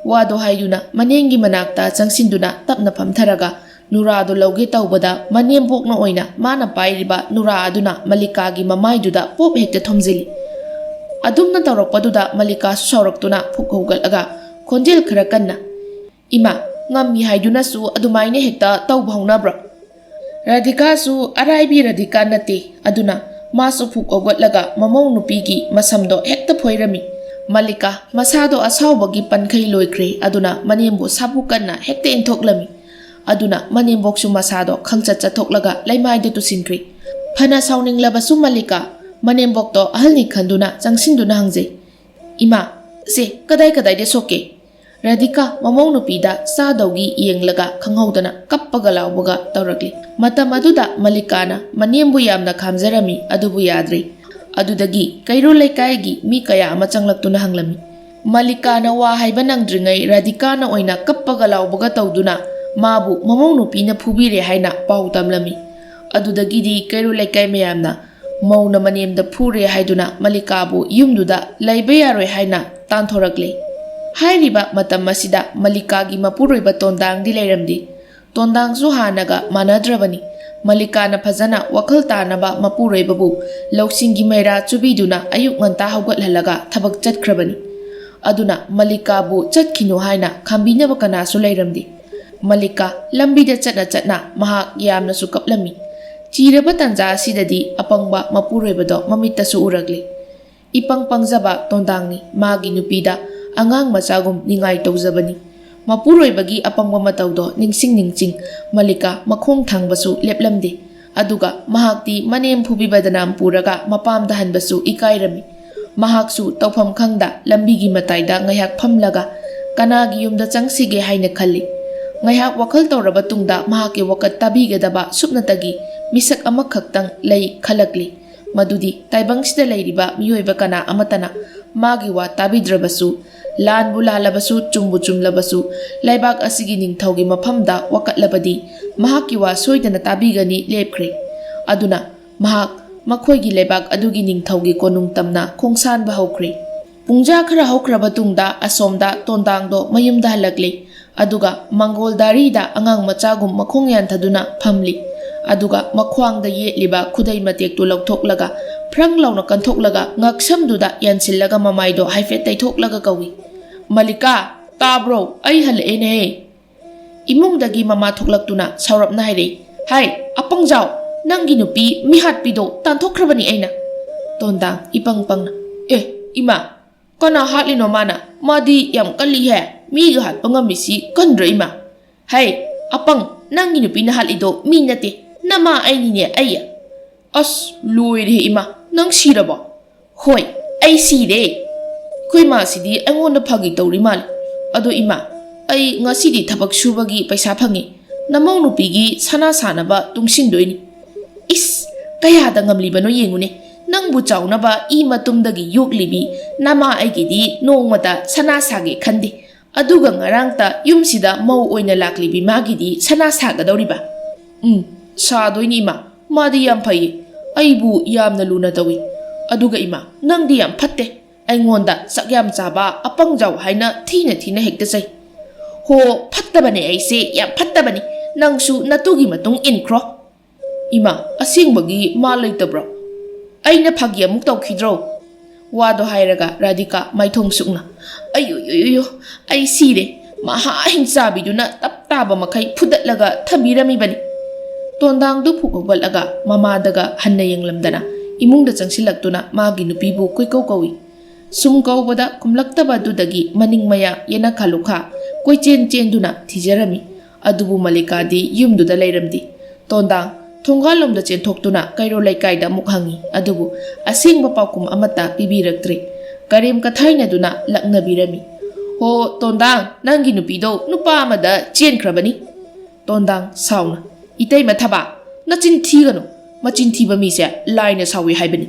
ꯋꯥꯗꯣ ꯍꯥꯏꯗꯨꯅ ꯃꯅꯦꯝꯒꯤ ꯃꯅꯥꯛꯇ ꯆꯪꯁꯤꯟꯗꯨꯅ ꯇꯞꯅ ꯐꯝꯊꯔꯒ ꯅꯨꯔꯥꯗꯣ ꯂꯧꯒꯦ ꯇꯧꯕꯗ ꯃꯅꯦꯝꯕꯣꯛꯅ ꯑꯣꯏꯅ ꯃꯥꯅ ꯄꯥꯏꯔꯤꯕ ꯅꯨꯔꯥ ꯑꯗꯨꯅ ꯃꯜꯂꯤꯀꯥꯒꯤ ꯃꯃꯥꯏꯗꯨꯗ ꯄꯣꯞ ꯍꯦꯛꯇ ꯊꯣꯝꯖꯤꯜꯂꯤ꯫ ꯑꯗꯨꯝꯅ ꯇꯧꯔꯛꯄꯗꯨꯗ ꯃꯜꯂꯤꯀꯥꯁꯨ ꯁꯥꯎꯔꯛꯇꯨꯅ ꯐꯨꯛ ꯍꯧꯒꯠꯂꯒ ꯈꯣꯟꯖꯦꯜ ꯈꯔ ꯀꯟꯅ, "ꯏꯃꯥ, ꯉꯝꯃꯤ ꯍꯥꯏꯗꯨꯅꯁꯨ ꯑꯗꯨꯃꯥꯏꯅ ꯍꯦꯛꯇ ꯇꯧꯕ ꯍꯧꯅꯕ꯭ꯔꯣ?" ꯔꯥꯙꯤꯀꯥꯁꯨ ꯑꯔꯥꯏꯕꯤ ꯔꯥꯙꯤꯀꯥ ꯅꯠꯇꯦ, ꯑꯗꯨꯅ ꯃꯥꯁꯨ ꯐꯨꯛ ꯍꯧꯒꯠꯂꯒ ꯃꯃꯧ ꯅꯨꯄꯤꯒꯤ ꯃꯁꯝꯗꯣ ꯍꯦꯛꯇ ꯐꯣꯏꯔꯝꯃꯤ꯫ ꯃꯜꯂꯤꯀꯥ ꯃꯁꯥꯗꯣ ꯑꯁꯥꯎꯕꯒꯤ ꯄꯟꯈꯩ ꯂꯣꯏꯈ꯭ꯔꯦ, ꯑꯗꯨꯅ ꯃꯅꯦꯝꯕꯨ ꯁꯥꯐꯨ ꯀꯟꯅ ꯍꯦꯛꯇ ꯏꯟꯊꯣꯛꯂꯝꯃꯤ꯫ ꯑꯗꯨꯅ ꯃꯅꯦꯝꯕꯣꯛꯁꯨ ꯃꯁꯥꯗꯣ ꯈꯪꯆꯠ ꯆꯠꯊꯣꯛꯂꯒ ꯂꯩꯃꯥꯏꯗ ꯇꯨꯁꯤꯟꯈ꯭ꯔꯦ꯫ ꯐꯅ ꯁꯥꯎꯅꯤꯡꯂꯕꯁꯨ ꯃꯜꯂꯤꯀꯥ ꯃꯅꯦꯝꯕꯣꯛꯇꯣ ꯑꯍꯜꯅꯤ ꯈꯟꯗꯨꯅ ꯆꯪꯁꯤꯟꯗꯨꯅ ꯍꯪꯖꯩ, "ꯏꯃꯥ, ꯁꯦ ꯀꯗꯥꯏ ꯀꯗꯥꯏꯗ ꯁꯣꯛꯀꯦ?" ꯔꯥꯙꯤꯀꯥ ꯃꯃꯧ ꯅꯨꯄꯤꯗ ꯆꯥꯗꯧꯒꯤ ꯌꯦꯡꯂꯒ ꯈꯪꯍꯧꯗꯅ ꯀꯞꯄꯒ ꯂꯥꯎꯕꯒ ꯇꯧꯔꯛꯂꯤ꯫ ꯃꯇꯝ ꯑꯗꯨꯗ ꯃꯜꯂꯤꯀꯥꯅ ꯃꯅꯦꯝꯕꯨ ꯌꯥꯝꯅ ꯈꯥꯝꯖꯔꯝꯃꯤ, ꯑꯗꯨꯕꯨ ꯌꯥꯗ꯭ꯔꯦ꯫ ꯑꯗꯨꯗꯒꯤ ꯀꯩꯔꯣꯜ ꯂꯩꯀꯥꯏꯒꯤ ꯃꯤ ꯀꯌꯥ ꯑꯃ ꯆꯪꯂꯛꯇꯨꯅ ꯍꯪꯂꯝꯃꯤ꯫ ꯃꯜꯂꯤꯀꯥꯅ ꯋꯥ ꯍꯥꯏꯕ ꯅꯪꯗ꯭ꯔꯤꯉꯩ ꯔꯥꯙꯤꯀꯥꯅ ꯑꯣꯏꯅ ꯀꯞꯄꯒ ꯂꯥꯎꯕꯒ ꯇꯧꯗꯨꯅ ꯃꯥꯕꯨ ꯃꯃꯧ ꯅꯨꯄꯤꯅ ꯐꯨꯕꯤꯔꯦ ꯍꯥꯏꯅ ꯄꯥꯎ ꯇꯝꯂꯝꯃꯤ꯫ ꯑꯗꯨꯗꯒꯤꯗꯤ ꯀꯩꯔꯣꯜ ꯂꯩꯀꯥꯏ ꯃꯌꯥꯝꯅ ꯃꯧꯅ ꯃꯅꯦꯝꯗ ꯐꯨꯔꯦ ꯍꯥꯏꯗꯨꯅ ꯃꯜꯂꯤꯀꯥꯕꯨ ꯌꯨꯝꯗꯨꯗ ꯂꯩꯕ ꯌꯥꯔꯣꯏ ꯍꯥꯏꯅ ꯇꯥꯟꯊꯣꯔꯛꯂꯦ꯫ ꯍꯥꯏꯔꯤꯕ ꯃꯇꯝ ꯑꯁꯤꯗ ꯃꯜꯂꯤꯀꯥꯒꯤ ꯃꯄꯨꯔꯣꯏꯕ ꯇꯣꯟꯗꯥꯡꯗꯤ ꯂꯩꯔꯝꯗꯦ꯫ ꯇꯣꯟꯗꯥꯡꯁꯨ ꯍꯥꯟꯅꯒ ꯃꯥꯟꯅꯗ꯭ꯔꯕꯅꯤ꯫ ꯃꯜꯂꯤꯀꯥꯅ ꯐꯖꯅ ꯋꯥꯈꯜ ꯇꯥꯅꯕ ꯃꯄꯨꯔꯣꯏꯕꯕꯨ ꯂꯧꯁꯤꯡꯒꯤ ꯃꯩꯔꯥ ꯆꯨꯕꯤꯗꯨꯅ ꯑꯌꯨꯛ ꯉꯟꯇꯥ ꯍꯧꯒꯠꯍꯜꯂꯒ ꯊꯕꯛ ꯆꯠꯈ꯭ꯔꯕꯅꯤ꯫ ꯑꯗꯨꯅ ꯃꯂꯤꯀꯥꯕꯨ ꯆꯠꯈꯤꯅꯨ ꯍꯥꯏꯅ ꯈꯥꯝꯕꯤꯅꯕ ꯀꯅꯥꯁꯨ ꯂꯩꯔꯝꯗꯦ꯫ ꯃꯂꯤꯀꯥ ꯂꯝꯕꯤꯗ ꯆꯠꯅ ꯆꯠꯅ ꯃꯍꯥꯛ ꯌꯥꯝꯅꯁꯨ ꯀꯞꯂꯝꯃꯤ꯫ ꯆꯤꯔꯕ ꯇꯥꯟꯖꯥ ꯑꯁꯤꯗꯗꯤ ꯑꯄꯪꯕ ꯃꯄꯨꯔꯣꯏꯕꯗꯣ ꯃꯃꯤꯠꯇꯁꯨ ꯎꯔꯛꯂꯦ꯫ ꯏꯄꯪ ꯄꯪꯖꯕ ꯇꯣꯟꯗꯥꯡꯅꯤ꯫ ꯃꯥꯒꯤ ꯅꯨꯄꯤꯗ ꯑꯉꯥꯡ ꯃꯆꯥꯒꯨꯝ ꯅꯤꯡꯉꯥꯏ ꯇꯧꯖꯕꯅꯤ꯫ ꯃꯄꯨꯔꯣꯏꯕꯒꯤ ꯑꯄꯪꯕ ꯃꯇꯧꯗꯣ ꯅꯤꯡꯁꯤꯡ ꯅꯤꯡꯁꯤꯡ ꯃꯂꯤꯀꯥ ꯃꯈꯣꯡ ꯊꯥꯡꯕꯁꯨ ꯂꯦꯞꯂꯝꯗꯦ꯫ ꯑꯗꯨꯒ ꯃꯍꯥꯛꯇꯤ ꯃꯅꯦꯝ ꯐꯨꯕꯤ ꯕꯗꯅꯥꯝ ꯄꯨꯔꯒ ꯃꯄꯥꯝꯗ ꯍꯟꯕꯁꯨ ꯏꯀꯥꯏꯔꯝꯃꯤ꯫ ꯃꯍꯥꯛꯁꯨ ꯇꯧꯐꯝ ꯈꯪꯗ ꯂꯝꯕꯤꯒꯤ ꯃꯇꯥꯏꯗ ꯉꯥꯏꯍꯥꯛ ꯐꯝꯂꯒ ꯀꯅꯥꯒꯤ ꯌꯨꯝꯗ ꯆꯪꯁꯤꯒꯦ ꯍꯥꯏꯅ ꯈꯜꯂꯤ꯫ ꯉꯥꯏꯍꯥꯛ ꯋꯥꯈꯜ ꯇꯧꯔꯕ ꯇꯨꯡꯗ ꯃꯍꯥꯛꯀꯤ ꯋꯥꯀꯠ ꯇꯥꯕꯤꯒꯗꯕ ꯁꯨꯞꯅꯇꯒꯤ ꯃꯤꯁꯛ ꯑꯃꯈꯛꯇꯪ ꯂꯩ ꯈꯜꯂꯛꯂꯤ꯫ ꯃꯗꯨꯗꯤ ꯇꯥꯏꯕꯪꯁꯤꯗ ꯂꯩꯔꯤꯕ ꯃꯤꯑꯣꯏꯕ ꯀꯅꯥ ꯑꯃꯠꯇꯅ ꯃꯥꯒꯤ ꯋꯥ ꯇꯥꯕꯤꯗ꯭ꯔꯕꯁꯨ, ꯂꯥꯟꯕꯨ ꯂꯥꯜꯂꯕꯁꯨ, ꯆꯨꯝꯕꯨ ꯆꯨꯝꯂꯕꯁꯨ, ꯂꯩꯕꯥꯛ ꯑꯁꯤꯒꯤ ꯅꯤꯡꯊꯧꯒꯤ ꯃꯐꯝꯗ ꯋꯥꯀꯠꯂꯕꯗꯤ ꯃꯍꯥꯛꯀꯤ ꯋꯥ ꯁꯣꯏꯗꯅ ꯇꯥꯕꯤꯒꯅꯤ ꯂꯦꯞꯈ꯭ꯔꯦ꯫ ꯑꯗꯨꯅ ꯃꯍꯥꯛ ꯃꯈꯣꯏꯒꯤ ꯂꯩꯕꯥꯛ ꯑꯗꯨꯒꯤ ꯅꯤꯡꯊꯧꯒꯤ ꯀꯣꯅꯨꯡ ꯇꯝꯅ ꯈꯣꯡꯁꯥꯟꯕ ꯍꯧꯈ꯭ꯔꯦ꯫ ꯄꯨꯡꯖꯥ ꯈꯔ ꯍꯧꯈ꯭ꯔꯕ ꯇꯨꯡꯗ ꯑꯁꯣꯝꯗ ꯇꯣꯟꯗꯥꯡꯗꯣ ꯃꯌꯨꯝꯗ ꯍꯜꯂꯛꯂꯦ꯫ ꯑꯗꯨꯒ ꯃꯪꯒꯣꯜ ꯗꯥꯔꯤꯗ ꯑꯉꯥꯡ ꯃꯆꯥꯒꯨꯝ ꯃꯈꯣꯡ ꯌꯥꯟꯊꯗꯨꯅ ꯐꯝꯂꯤ꯫ ꯑꯗꯨꯒ ꯃꯈ꯭ꯋꯥꯡꯗ ꯌꯦꯠꯂꯤꯕ ꯈꯨꯗꯩ ꯃꯇꯦꯛꯇꯨ ꯂꯧꯊꯣꯛꯂꯒ ꯐ꯭ꯔꯪ ꯂꯥꯎꯅ ꯀꯟꯊꯣꯛꯂꯒ ꯉꯛꯁꯝꯗꯨꯗ ꯌꯥꯟꯁꯤꯜꯂꯒ ꯃꯃꯥꯏꯗꯣ ꯍꯥꯏꯐꯦꯠ ꯇꯩꯊꯣꯛꯂꯒ ꯀꯧꯏ, "ꯃꯂꯤꯀꯥ, ꯇꯥꯕ꯭ꯔꯣ? ꯑꯩ ꯍꯜꯂꯛꯑꯦꯅꯦꯍꯦ!" ꯏꯃꯨꯡꯗꯒꯤ ꯃꯃꯥ ꯊꯣꯛꯂꯛꯇꯨꯅ ꯁꯥꯎꯔꯞꯅ ꯍꯥꯏꯔꯛꯏ, "ꯍꯥꯏ, ꯑꯄꯪꯖꯥꯎ! ꯅꯪꯒꯤ ꯅꯨꯄꯤ ꯃꯤꯍꯥꯠꯄꯤꯗꯣ ꯇꯥꯟꯊꯣꯛꯈ꯭ꯔꯕꯅꯤ ꯑꯩꯅ!" ꯇꯣꯟꯗꯥꯡ ꯏꯄꯪ ꯄꯪꯅ, "ꯑꯦ, ꯏꯃꯥ, ꯀꯅꯥ ꯍꯥꯠꯂꯤꯅꯣ ꯃꯥꯅ? ꯃꯥꯗꯤ ꯌꯥꯝ ꯀꯜꯂꯤꯍꯦ꯫ ꯃꯤꯒ ꯍꯥꯠꯄ ꯉꯝꯃꯤꯁꯤ ꯀꯟꯗ꯭ꯔꯣ ꯏꯃꯥ? ꯍꯩ, ꯑꯄꯪ, ꯅꯪꯒꯤ ꯅꯨꯄꯤꯅ ꯍꯥꯠꯂꯤꯗꯣ ꯃꯤ ꯅꯠꯇꯦ, ꯅꯃꯥ ꯑꯩꯅꯤꯅꯦ ꯑꯩ!" "ꯑꯁ, ꯂꯣꯏꯔꯦ ꯏꯃꯥ, ꯅꯪ ꯁꯤꯔꯕꯣ?" "ꯍꯣꯏ, ꯑꯩ ꯁꯤꯔꯦ꯫ ꯑꯩꯈꯣꯏ ꯃꯥꯁꯤꯗꯤ ꯑꯩꯉꯣꯟꯗ ꯐꯥꯒꯤ ꯇꯧꯔꯤ ꯃꯥꯜꯂꯦ꯫ ꯑꯗꯣ ꯏꯃꯥ, ꯑꯩ ꯉꯁꯤꯗꯤ ꯊꯕꯛ ꯁꯨꯕꯒꯤ ꯄꯩꯁꯥ ꯐꯪꯉꯤ꯫ ꯅꯃꯧ ꯅꯨꯄꯤꯒꯤ ꯁꯅꯥ ꯁꯥꯅꯕ ꯇꯨꯡꯁꯤꯟꯗꯣꯏꯅꯤ꯫" "ꯏꯁ, ꯀꯌꯥꯗ ꯉꯝꯂꯤꯕꯅꯣ ꯌꯦꯡꯉꯨꯅꯦ꯫ ꯅꯪꯕꯨ ꯆꯥꯎꯅꯕ ꯏ ꯃꯇꯨꯝꯗꯒꯤ ꯌꯣꯛꯂꯤꯕꯤ ꯅꯃꯥ ꯑꯩꯒꯤꯗꯤ ꯅꯣꯡꯃꯇ ꯁꯅꯥ ꯁꯥꯒꯦ ꯈꯟꯗꯦ꯫ ꯑꯗꯨꯒ ꯉꯔꯥꯡꯇ ꯌꯨꯝꯁꯤꯗ ꯃꯧ ꯑꯣꯏꯅ ꯂꯥꯛꯂꯤꯕꯤ ꯃꯥꯒꯤꯗꯤ ꯁꯅꯥ ꯁꯥꯒꯗꯧꯔꯤꯕ?" "ꯎꯝ, ꯁꯥꯗꯣꯏꯅꯤ ꯏꯃꯥ꯫ ꯃꯥꯗꯤ ꯌꯥꯝ ꯐꯩꯌꯦ꯫ ꯑꯩꯕꯨ ꯌꯥꯝꯅ ꯂꯨꯅ ꯇꯧꯏ꯫ ꯑꯗꯨꯒ ꯏꯃꯥ, ꯅꯪꯗꯤ ꯌꯥꯝ ꯐꯠꯇꯦ꯫ ꯑꯩꯉꯣꯟꯗ ꯆꯥꯛ ꯌꯥꯝ ꯆꯥꯕ ꯑꯄꯪꯖꯥꯎ ꯍꯥꯏꯅ ꯊꯤꯅ ꯊꯤꯅ ꯍꯦꯛꯇ ꯆꯩ꯫" "ꯍꯣ, ꯐꯠꯇꯕꯅꯦ ꯑꯩꯁꯦ, ꯌꯥꯝ ꯐꯠꯇꯕꯅꯤ꯫ ꯅꯪꯁꯨ ꯅꯇꯨꯒꯤ ꯃꯇꯨꯡ ꯏꯟꯈ꯭ꯔꯣ꯫" "ꯏꯃꯥ, ꯑꯁꯦꯡꯕꯒꯤ ꯃꯥ ꯂꯩꯇꯕ꯭ꯔꯣ? ꯑꯩꯅ ꯐꯥꯒꯤ ꯑꯃꯨꯛ ꯇꯧꯈꯤꯗ꯭ꯔꯣ?" ꯋꯥꯗꯣ ꯍꯥꯏꯔꯒ ꯔꯥꯙꯤꯀꯥ ꯃꯥꯏꯊꯣꯡ ꯁꯨꯛꯅ, "ꯑꯌꯨ, ꯌꯨ, ꯌꯨ, ꯌꯨ, ꯑꯩ ꯁꯤꯔꯦ꯫ ꯃꯍꯥ ꯍꯤꯡꯆꯥꯕꯤꯗꯨꯅ ꯇꯞ ꯇꯥꯕ ꯃꯈꯩ ꯐꯨꯗꯠꯂꯒ ꯊꯝꯕꯤꯔꯝꯃꯤꯕꯅꯤ꯫" ꯇꯣꯟꯗꯥꯡꯗꯨ ꯐꯨꯛ ꯍꯧꯒꯠꯂꯒ ꯃꯃꯥꯗꯒ ꯍꯟꯅ ꯌꯦꯡꯂꯝꯗꯅ ꯏꯃꯨꯡꯗ ꯆꯪꯁꯤꯜꯂꯛꯇꯨꯅ ꯃꯥꯒꯤ ꯅꯨꯄꯤꯕꯨ ꯀꯣꯏꯀꯧ ꯀꯧꯏ꯫ ꯁꯨꯝ ꯀꯧꯕꯗ ꯈꯨꯝꯂꯛꯇꯕ ꯑꯗꯨꯗꯒꯤ ꯃꯅꯤꯡ ꯃꯌꯥ ꯌꯦꯅꯈꯥ ꯂꯨꯈꯥ ꯀꯣꯏꯆꯦꯟ ꯆꯦꯟꯗꯨꯅ ꯊꯤꯖꯔꯝꯃꯤ꯫ ꯑꯗꯨꯕꯨ ꯃꯂꯤꯀꯥꯗꯤ ꯌꯨꯝꯗꯨꯗ ꯂꯩꯔꯝꯗꯦ꯫ ꯇꯣꯟꯗꯥꯡ ꯊꯣꯡꯒꯥꯜꯂꯣꯝꯗ ꯆꯦꯟꯊꯣꯛꯇꯨꯅ ꯀꯩꯔꯣꯜ ꯂꯩꯀꯥꯏꯗ ꯑꯃꯨꯛ ꯍꯪꯉꯤ, ꯑꯗꯨꯕꯨ ꯑꯁꯦꯡꯕ ꯄꯥꯎꯈꯨꯝ ꯑꯃꯠꯇ ꯄꯤꯕꯤꯔꯛꯇ꯭ꯔꯦ꯫ ꯀꯔꯦꯝ ꯀꯊꯥꯏꯅꯗꯨꯅ ꯂꯛꯅꯕꯤꯔꯝꯃꯤ꯫ "ꯍꯣ ꯇꯣꯟꯗꯥꯡ, ꯅꯪꯒꯤ ꯅꯨꯄꯤꯗꯣ ꯅꯨꯄꯥ ꯑꯃꯗ ꯆꯦꯟꯈ꯭ꯔꯕꯅꯤ꯫" ꯇꯣꯟꯗꯥꯡ ꯁꯥꯎꯅ, "ꯏꯇꯩꯃ ꯊꯕꯥ, ꯅꯆꯤꯟ ꯊꯤꯒꯅꯨ꯫ ꯃꯆꯤꯟ ꯊꯤꯕ ꯃꯤꯁꯦ ꯂꯥꯏꯅ ꯁꯥꯎꯏ ꯍꯥꯏꯕꯅꯤ꯫"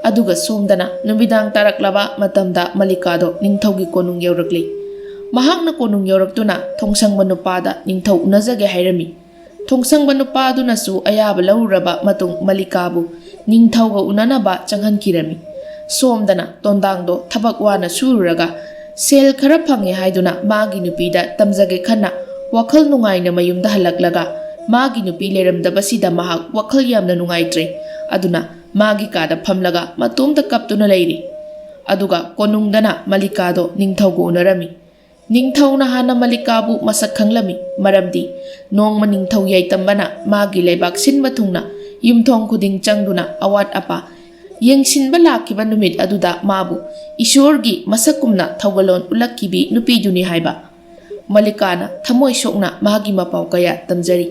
ꯑꯗꯨꯒ ꯁꯣꯝꯗꯅ ꯅꯨꯃꯤꯗꯥꯡ ꯇꯥꯔꯛꯂꯕ ꯃꯇꯝꯗ ꯃꯂꯤꯀꯥꯗꯣ ꯅꯤꯡꯊꯧꯒꯤ ꯀꯣꯅꯨꯡ ꯌꯧꯔꯛꯂꯤ꯫ ꯃꯍꯥꯛꯅ ꯀꯣꯅꯨꯡ ꯌꯧꯔꯛꯇꯨꯅ ꯊꯣꯡꯁꯪꯕ ꯅꯨꯄꯥꯗ ꯅꯤꯡꯊꯧ ꯎꯅꯖꯒꯦ ꯍꯥꯏꯔꯝꯃꯤ꯫ ꯊꯣꯡꯁꯪꯕ ꯅꯨꯄꯥꯗꯨꯅꯁꯨ ꯑꯌꯥꯕ ꯂꯧꯔꯨꯔꯕ ꯃꯇꯨꯡ ꯃꯂꯤꯀꯥꯕꯨ ꯅꯤꯡꯊꯧꯒ ꯎꯅꯅꯕ ꯆꯪꯍꯟꯈꯤꯔꯝꯃꯤ꯫ ꯁꯣꯝꯗꯅ ꯇꯣꯟꯗꯥꯡꯗꯣ ꯊꯕꯛ ꯋꯥꯅ ꯁꯨꯔꯨꯔꯒ ꯁꯦꯜ ꯈꯔ ꯐꯪꯉꯦ ꯍꯥꯏꯗꯨꯅ ꯃꯥꯒꯤ ꯅꯨꯄꯤꯗ ꯇꯝꯖꯒꯦ ꯈꯟꯅ ꯋꯥꯈꯜ ꯅꯨꯡꯉꯥꯏꯅ ꯃꯌꯨꯝꯗ ꯍꯜꯂꯛꯂꯒ ꯃꯥꯒꯤ ꯅꯨꯄꯤ ꯂꯩꯔꯝꯗꯕꯁꯤꯗ ꯃꯍꯥꯛ ꯋꯥꯈꯜ ꯌꯥꯝꯅ ꯅꯨꯡꯉꯥꯏꯇ꯭ꯔꯦ꯫ ꯑꯗꯨꯅ ꯃꯥꯒꯤ ꯀꯥꯗ ꯐꯝꯂꯒ ꯃꯇꯣꯝꯇ ꯀꯞꯇꯨꯅ ꯂꯩꯔꯤ꯫ ꯑꯗꯨꯒ ꯀꯣꯅꯨꯡꯗꯅ ꯃꯂꯤꯀꯥꯗꯣ ꯅꯤꯡꯊꯧꯒ ꯎꯅꯔꯝꯃꯤ꯫ ꯅꯤꯡꯊꯧꯅ ꯍꯥꯟꯅ ꯃꯂꯤꯀꯥꯕꯨ ꯃꯁꯛ ꯈꯪꯂꯝꯃꯤ, ꯃꯔꯝꯗꯤ ꯅꯣꯡꯃ ꯅꯤꯡꯊꯧ ꯌꯥꯏꯇꯝꯕꯅ ꯃꯥꯒꯤ ꯂꯩꯕꯥꯛ ꯁꯤꯟꯕ ꯊꯨꯡꯅ ꯌꯨꯝꯊꯣꯡ ꯈꯨꯗꯤꯡ ꯆꯪꯗꯨꯅ ꯑꯋꯥꯠ ꯑꯄꯥ ꯌꯦꯡꯁꯤꯟꯕ ꯂꯥꯛꯈꯤꯕ ꯅꯨꯃꯤꯠ ꯑꯗꯨꯗ ꯃꯥꯕꯨ ꯏꯁꯣꯔꯒꯤ ꯃꯁꯛꯀꯨꯝꯅ ꯊꯧꯒꯜꯂꯣꯟ ꯎꯠꯂꯛꯈꯤꯕꯤ ꯅꯨꯄꯤꯗꯨꯅꯤ ꯍꯥꯏꯕ꯫ ꯃꯂꯤꯀꯥꯅ ꯊꯃꯣꯏ ꯁꯣꯛꯅ ꯃꯥꯒꯤ ꯃꯄꯥꯎ ꯀꯌꯥ ꯇꯝꯖꯔꯤ꯫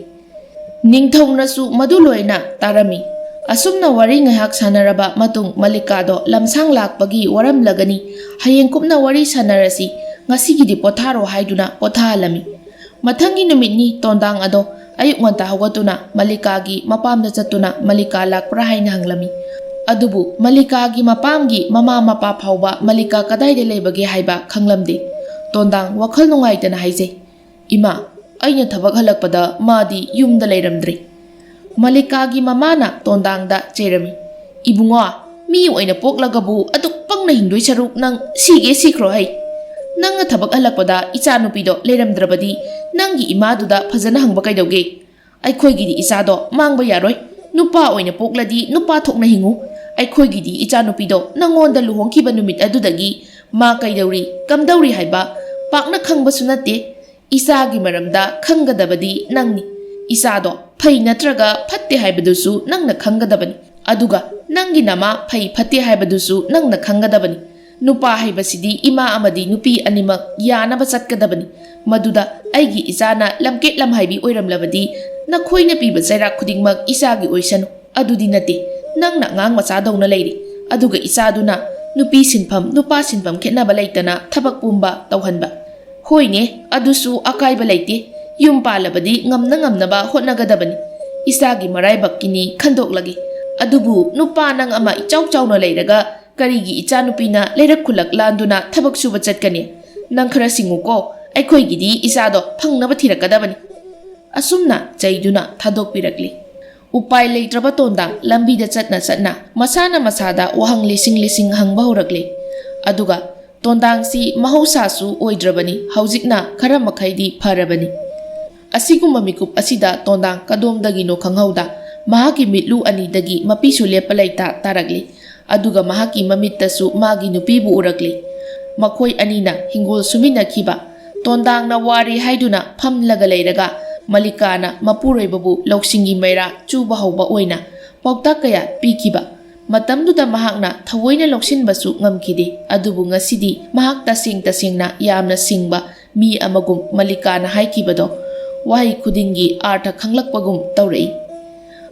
ꯅꯤꯡꯊꯧꯅꯁꯨ ꯃꯗꯨ ꯂꯣꯏꯅ ꯇꯥꯔꯝꯃꯤ꯫ ꯑꯁꯨꯝꯅ ꯋꯥꯔꯤ ꯉꯥꯏꯍꯥꯛ ꯁꯥꯟꯅꯔꯕ ꯃꯇꯨꯡ ꯃꯂꯤꯀꯥꯗꯣ ꯂꯝꯁꯥꯡ ꯂꯥꯛꯄꯒꯤ ꯋꯥꯔꯝꯂꯒꯅꯤ, ꯍꯌꯦꯡ ꯀꯨꯞꯅ ꯋꯥꯔꯤ ꯁꯥꯟꯅꯔꯁꯤ, ꯉꯁꯤꯒꯤꯗꯤ ꯄꯣꯊꯥꯔꯣ ꯍꯥꯏꯗꯨꯅ ꯄꯣꯊꯥꯍꯜꯂꯝꯃꯤ꯫ ꯃꯊꯪꯒꯤ ꯅꯨꯃꯤꯠꯅꯤ ꯇꯣꯟꯗꯥꯡ ꯑꯗꯣ ꯑꯌꯨꯛ ꯉꯟꯇꯥ ꯍꯧꯒꯠꯇꯨꯅ ꯃꯂꯤꯀꯥꯒꯤ ꯃꯄꯥꯝꯗ ꯆꯠꯇꯨꯅ ꯃꯂꯤꯀꯥ ꯂꯥꯛꯄ꯭ꯔꯥ ꯍꯥꯏꯅ ꯍꯪꯂꯝꯃꯤ꯫ ꯑꯗꯨꯕꯨ ꯃꯂꯤꯀꯥꯒꯤ ꯃꯄꯥꯝꯒꯤ ꯃꯃꯥ ꯃꯄꯥ ꯐꯥꯎꯕ ꯃꯂꯤꯀꯥ ꯀꯗꯥꯏꯗ ꯂꯩꯕꯒꯦ ꯍꯥꯏꯕ ꯈꯪꯂꯝꯗꯦ꯫ ꯇꯣꯟꯗꯥꯡ ꯋꯥꯈꯜ ꯅꯨꯡꯉꯥꯏꯇꯅ ꯍꯥꯏꯖꯩ, "ꯏꯃꯥ, ꯑꯩꯅ ꯊꯕꯛ ꯍꯜꯂꯛꯄꯗ ꯃꯥꯗꯤ ꯌꯨꯝꯗ ꯂꯩꯔꯝꯗ꯭ꯔꯦ꯫" ꯃꯂꯤꯀꯥꯒꯤ ꯃꯃꯥꯅ ꯇꯣꯟꯗꯥꯡꯗ ꯆꯩꯔꯝꯃꯤ, "ꯏꯕꯨꯡꯉꯣ, ꯃꯤ ꯑꯣꯏꯅ ꯄꯣꯛꯂꯒꯕꯨ ꯑꯗꯨꯛ ꯄꯪꯅ ꯍꯤꯡꯗꯣꯏ ꯁꯔꯨꯛ ꯅꯪ ꯁꯤꯒꯦ ꯁꯤꯈ꯭ꯔꯣ ꯍꯩ꯫ ꯅꯪꯅ ꯊꯕꯛ ꯍꯜꯂꯛꯄꯗ ꯏꯆꯥꯅꯨꯄꯤꯗꯣ ꯂꯩꯔꯝꯗ꯭ꯔꯕꯗꯤ ꯅꯪꯒꯤ ꯏꯃꯥꯗꯨꯗ ꯐꯖꯅ ꯍꯪꯕ ꯀꯩꯗꯧꯒꯦ? ꯑꯩꯈꯣꯏꯒꯤꯗꯤ ꯏꯆꯥꯗꯣ ꯃꯥꯡꯕ ꯌꯥꯔꯣꯏ꯫ ꯅꯨꯄꯥ ꯑꯣꯏꯅ ꯄꯣꯛꯂꯗꯤ ꯅꯨꯄꯥ ꯊꯣꯛꯅ ꯍꯤꯡꯉꯨ꯫ ꯑꯩꯈꯣꯏꯒꯤꯗꯤ ꯏꯆꯥꯅꯨꯄꯤꯗꯣ ꯅꯪꯉꯣꯟꯗ ꯂꯨꯍꯣꯡꯈꯤꯕ ꯅꯨꯃꯤꯠ ꯑꯗꯨꯗꯒꯤ ꯃꯥ ꯀꯩꯗꯧꯔꯤ, ꯀꯝꯗꯧꯔꯤ ꯍꯥꯏꯕ ꯄꯥꯛꯅ ꯈꯪꯕꯁꯨ ꯅꯠꯇꯦ꯫ ꯏꯆꯥꯒꯤ ꯃꯔꯝꯗ ꯈꯪꯒꯗꯕꯗꯤ ꯅꯪꯅꯤ꯫ ꯏꯆꯥꯗꯣ ꯐꯩ ꯅꯠꯇ꯭ꯔꯒ ꯐꯠꯇꯦ ꯍꯥꯏꯕꯗꯨꯁꯨ ꯅꯪꯅ ꯈꯪꯒꯗꯕꯅꯤ꯫ ꯑꯗꯨꯒ ꯅꯪꯒꯤ ꯅꯃꯥ ꯐꯩ ꯐꯠꯇꯦ ꯍꯥꯏꯕꯗꯨꯁꯨ ꯅꯪꯅ ꯈꯪꯒꯗꯕꯅꯤ꯫ ꯅꯨꯄꯥ ꯍꯥꯏꯕꯁꯤꯗꯤ ꯏꯃꯥ ꯑꯃꯗꯤ ꯅꯨꯄꯤ ꯑꯅꯤꯃꯛ ꯌꯥꯅꯕ ꯆꯠꯀꯗꯕꯅꯤ꯫ ꯃꯗꯨꯗ ꯑꯩꯒꯤ ꯏꯆꯥꯅ ꯂꯝꯀꯦꯠ ꯂꯝꯍꯥꯏꯕꯤ ꯑꯣꯏꯔꯝꯂꯕꯗꯤ ꯅꯈꯣꯏꯅ ꯄꯤꯕ ꯆꯩꯔꯥꯛ ꯈꯨꯗꯤꯡꯃꯛ ꯏꯆꯥꯒꯤ ꯑꯣꯏꯁꯅꯨ꯫ ꯑꯗꯨꯗꯤ ꯅꯠꯇꯦ, ꯅꯪꯅ ꯑꯉꯥꯡ ꯃꯆꯥꯗꯧꯅ ꯂꯩꯔꯤ꯫ ꯑꯗꯨꯒ ꯏꯆꯥꯗꯨꯅ ꯅꯨꯄꯤ ꯁꯤꯟꯐꯝ, ꯅꯨꯄꯥ ꯁꯤꯟꯐꯝ ꯈꯦꯠꯅꯕ ꯂꯩꯇꯅ ꯊꯕꯛ ꯄꯨꯝꯕ ꯇꯧꯍꯟꯕ꯫ ꯍꯣꯏꯅꯦ, ꯑꯗꯨꯁꯨ ꯑꯀꯥꯏꯕ ꯂꯩꯇꯦ꯫ ꯌꯨꯝ ꯄꯥꯜꯂꯕꯗꯤ ꯉꯝꯅ ꯉꯝꯅꯕ ꯍꯣꯠꯅꯒꯗꯕꯅꯤ꯫ ꯏꯆꯥꯒꯤ ꯃꯔꯥꯏꯕꯛꯀꯤꯅꯤ ꯈꯟꯗꯣꯛꯂꯒꯦ꯫ ꯑꯗꯨꯕꯨ ꯅꯨꯄꯥ ꯅꯪ ꯑꯃ ꯏꯆꯥꯎ ꯆꯥꯎꯅ ꯂꯩꯔꯒ ꯀꯔꯤꯒꯤ ꯏꯆꯥꯅꯨꯄꯤꯅ ꯂꯩꯔꯛ ꯈꯨꯜꯂꯛ ꯂꯥꯟꯗꯨꯅ ꯊꯕꯛ ꯁꯨꯕ ꯆꯠꯀꯅꯤ? ꯅꯪ ꯈꯔ ꯁꯤꯡꯉꯨꯀꯣ, ꯑꯩꯈꯣꯏꯒꯤꯗꯤ ꯏꯆꯥꯗꯣ ꯐꯪꯅꯕ ꯊꯤꯔꯛꯀꯗꯕꯅꯤ꯫ ꯑꯁꯨꯝꯅ ꯆꯩꯗꯨꯅ ꯊꯥꯗꯣꯛꯄꯤꯔꯛꯂꯤ꯫ ꯎꯄꯥꯏ ꯂꯩꯇ꯭ꯔꯕ ꯇꯣꯟꯗꯥꯡ ꯂꯝꯕꯤꯗ ꯆꯠꯅ ꯆꯠꯅ ꯃꯁꯥꯅ ꯃꯁꯥꯗ ꯋꯥꯍꯪ ꯂꯤꯁꯤꯡ ꯂꯤꯁꯤꯡ ꯍꯪꯕ ꯍꯧꯔꯛꯂꯦ꯫ ꯑꯗꯨꯒ ꯇꯣꯟꯗꯥꯡꯁꯤ ꯃꯍꯧꯁꯥꯁꯨ ꯑꯣꯏꯗ꯭ꯔꯕꯅꯤ, ꯍꯧꯖꯤꯛꯅ ꯈꯔ ꯃꯈꯩꯗꯤ ꯐꯔꯕꯅꯤ꯫ ꯑꯁꯤꯒꯨꯝꯕ ꯃꯤꯀꯨꯞ ꯑꯁꯤꯗ ꯇꯣꯟꯗꯥꯡ ꯀꯗꯣꯝꯗꯒꯤꯅꯣ ꯈꯪꯍꯧꯗ ꯃꯍꯥꯛꯀꯤ ꯃꯤꯠꯂꯨ ꯑꯅꯤꯗꯒꯤ ꯃꯄꯤꯁꯨ ꯂꯦꯞꯄ ꯂꯩꯇ ꯇꯥꯔꯛꯂꯤ꯫ ꯑꯗꯨꯒ ꯃꯍꯥꯛꯀꯤ ꯃꯃꯤꯠꯇꯁꯨ ꯃꯥꯒꯤ ꯅꯨꯄꯤꯕꯨ ꯎꯔꯛꯂꯤ꯫ ꯃꯈꯣꯏ ꯑꯅꯤꯅ ꯍꯤꯡꯒꯣꯜ ꯁꯨꯃꯤꯟꯅꯈꯤꯕ꯫ ꯇꯣꯟꯗꯥꯡꯅ ꯋꯥꯔꯦ ꯍꯥꯏꯗꯨꯅ ꯐꯝꯂꯒ ꯂꯩꯔꯒ ꯃꯂꯤꯀꯥꯅ ꯃꯄꯨꯔꯣꯏꯕꯕꯨ ꯂꯧꯁꯤꯡꯒꯤ ꯃꯩꯔꯥ ꯆꯨꯕ ꯍꯧꯕ ꯑꯣꯏꯅ ꯄꯥꯎꯇꯥꯛ ꯀꯌꯥ ꯄꯤꯈꯤꯕ꯫ ꯃꯇꯝꯗꯨꯗ ꯃꯍꯥꯛꯅ ꯊꯑꯣꯏꯅ ꯂꯧꯁꯤꯟꯕꯁꯨ ꯉꯝꯈꯤꯗꯦ꯫ ꯑꯗꯨꯕꯨ ꯉꯁꯤꯗꯤ ꯃꯍꯥꯛ ꯇꯁꯦꯡ ꯇꯁꯦꯡꯅ ꯌꯥꯝꯅ ꯁꯤꯡꯕ ꯃꯤ ꯑꯃꯒꯨꯝ ꯃꯂꯤꯀꯥꯅ ꯍꯥꯏꯈꯤꯕꯗꯣ ꯋꯥꯍꯩ ꯈꯨꯗꯤꯡꯒꯤ ꯑꯥꯔꯊ ꯈꯪꯂꯛꯄꯒꯨꯝ ꯇꯧꯔꯛꯏ꯫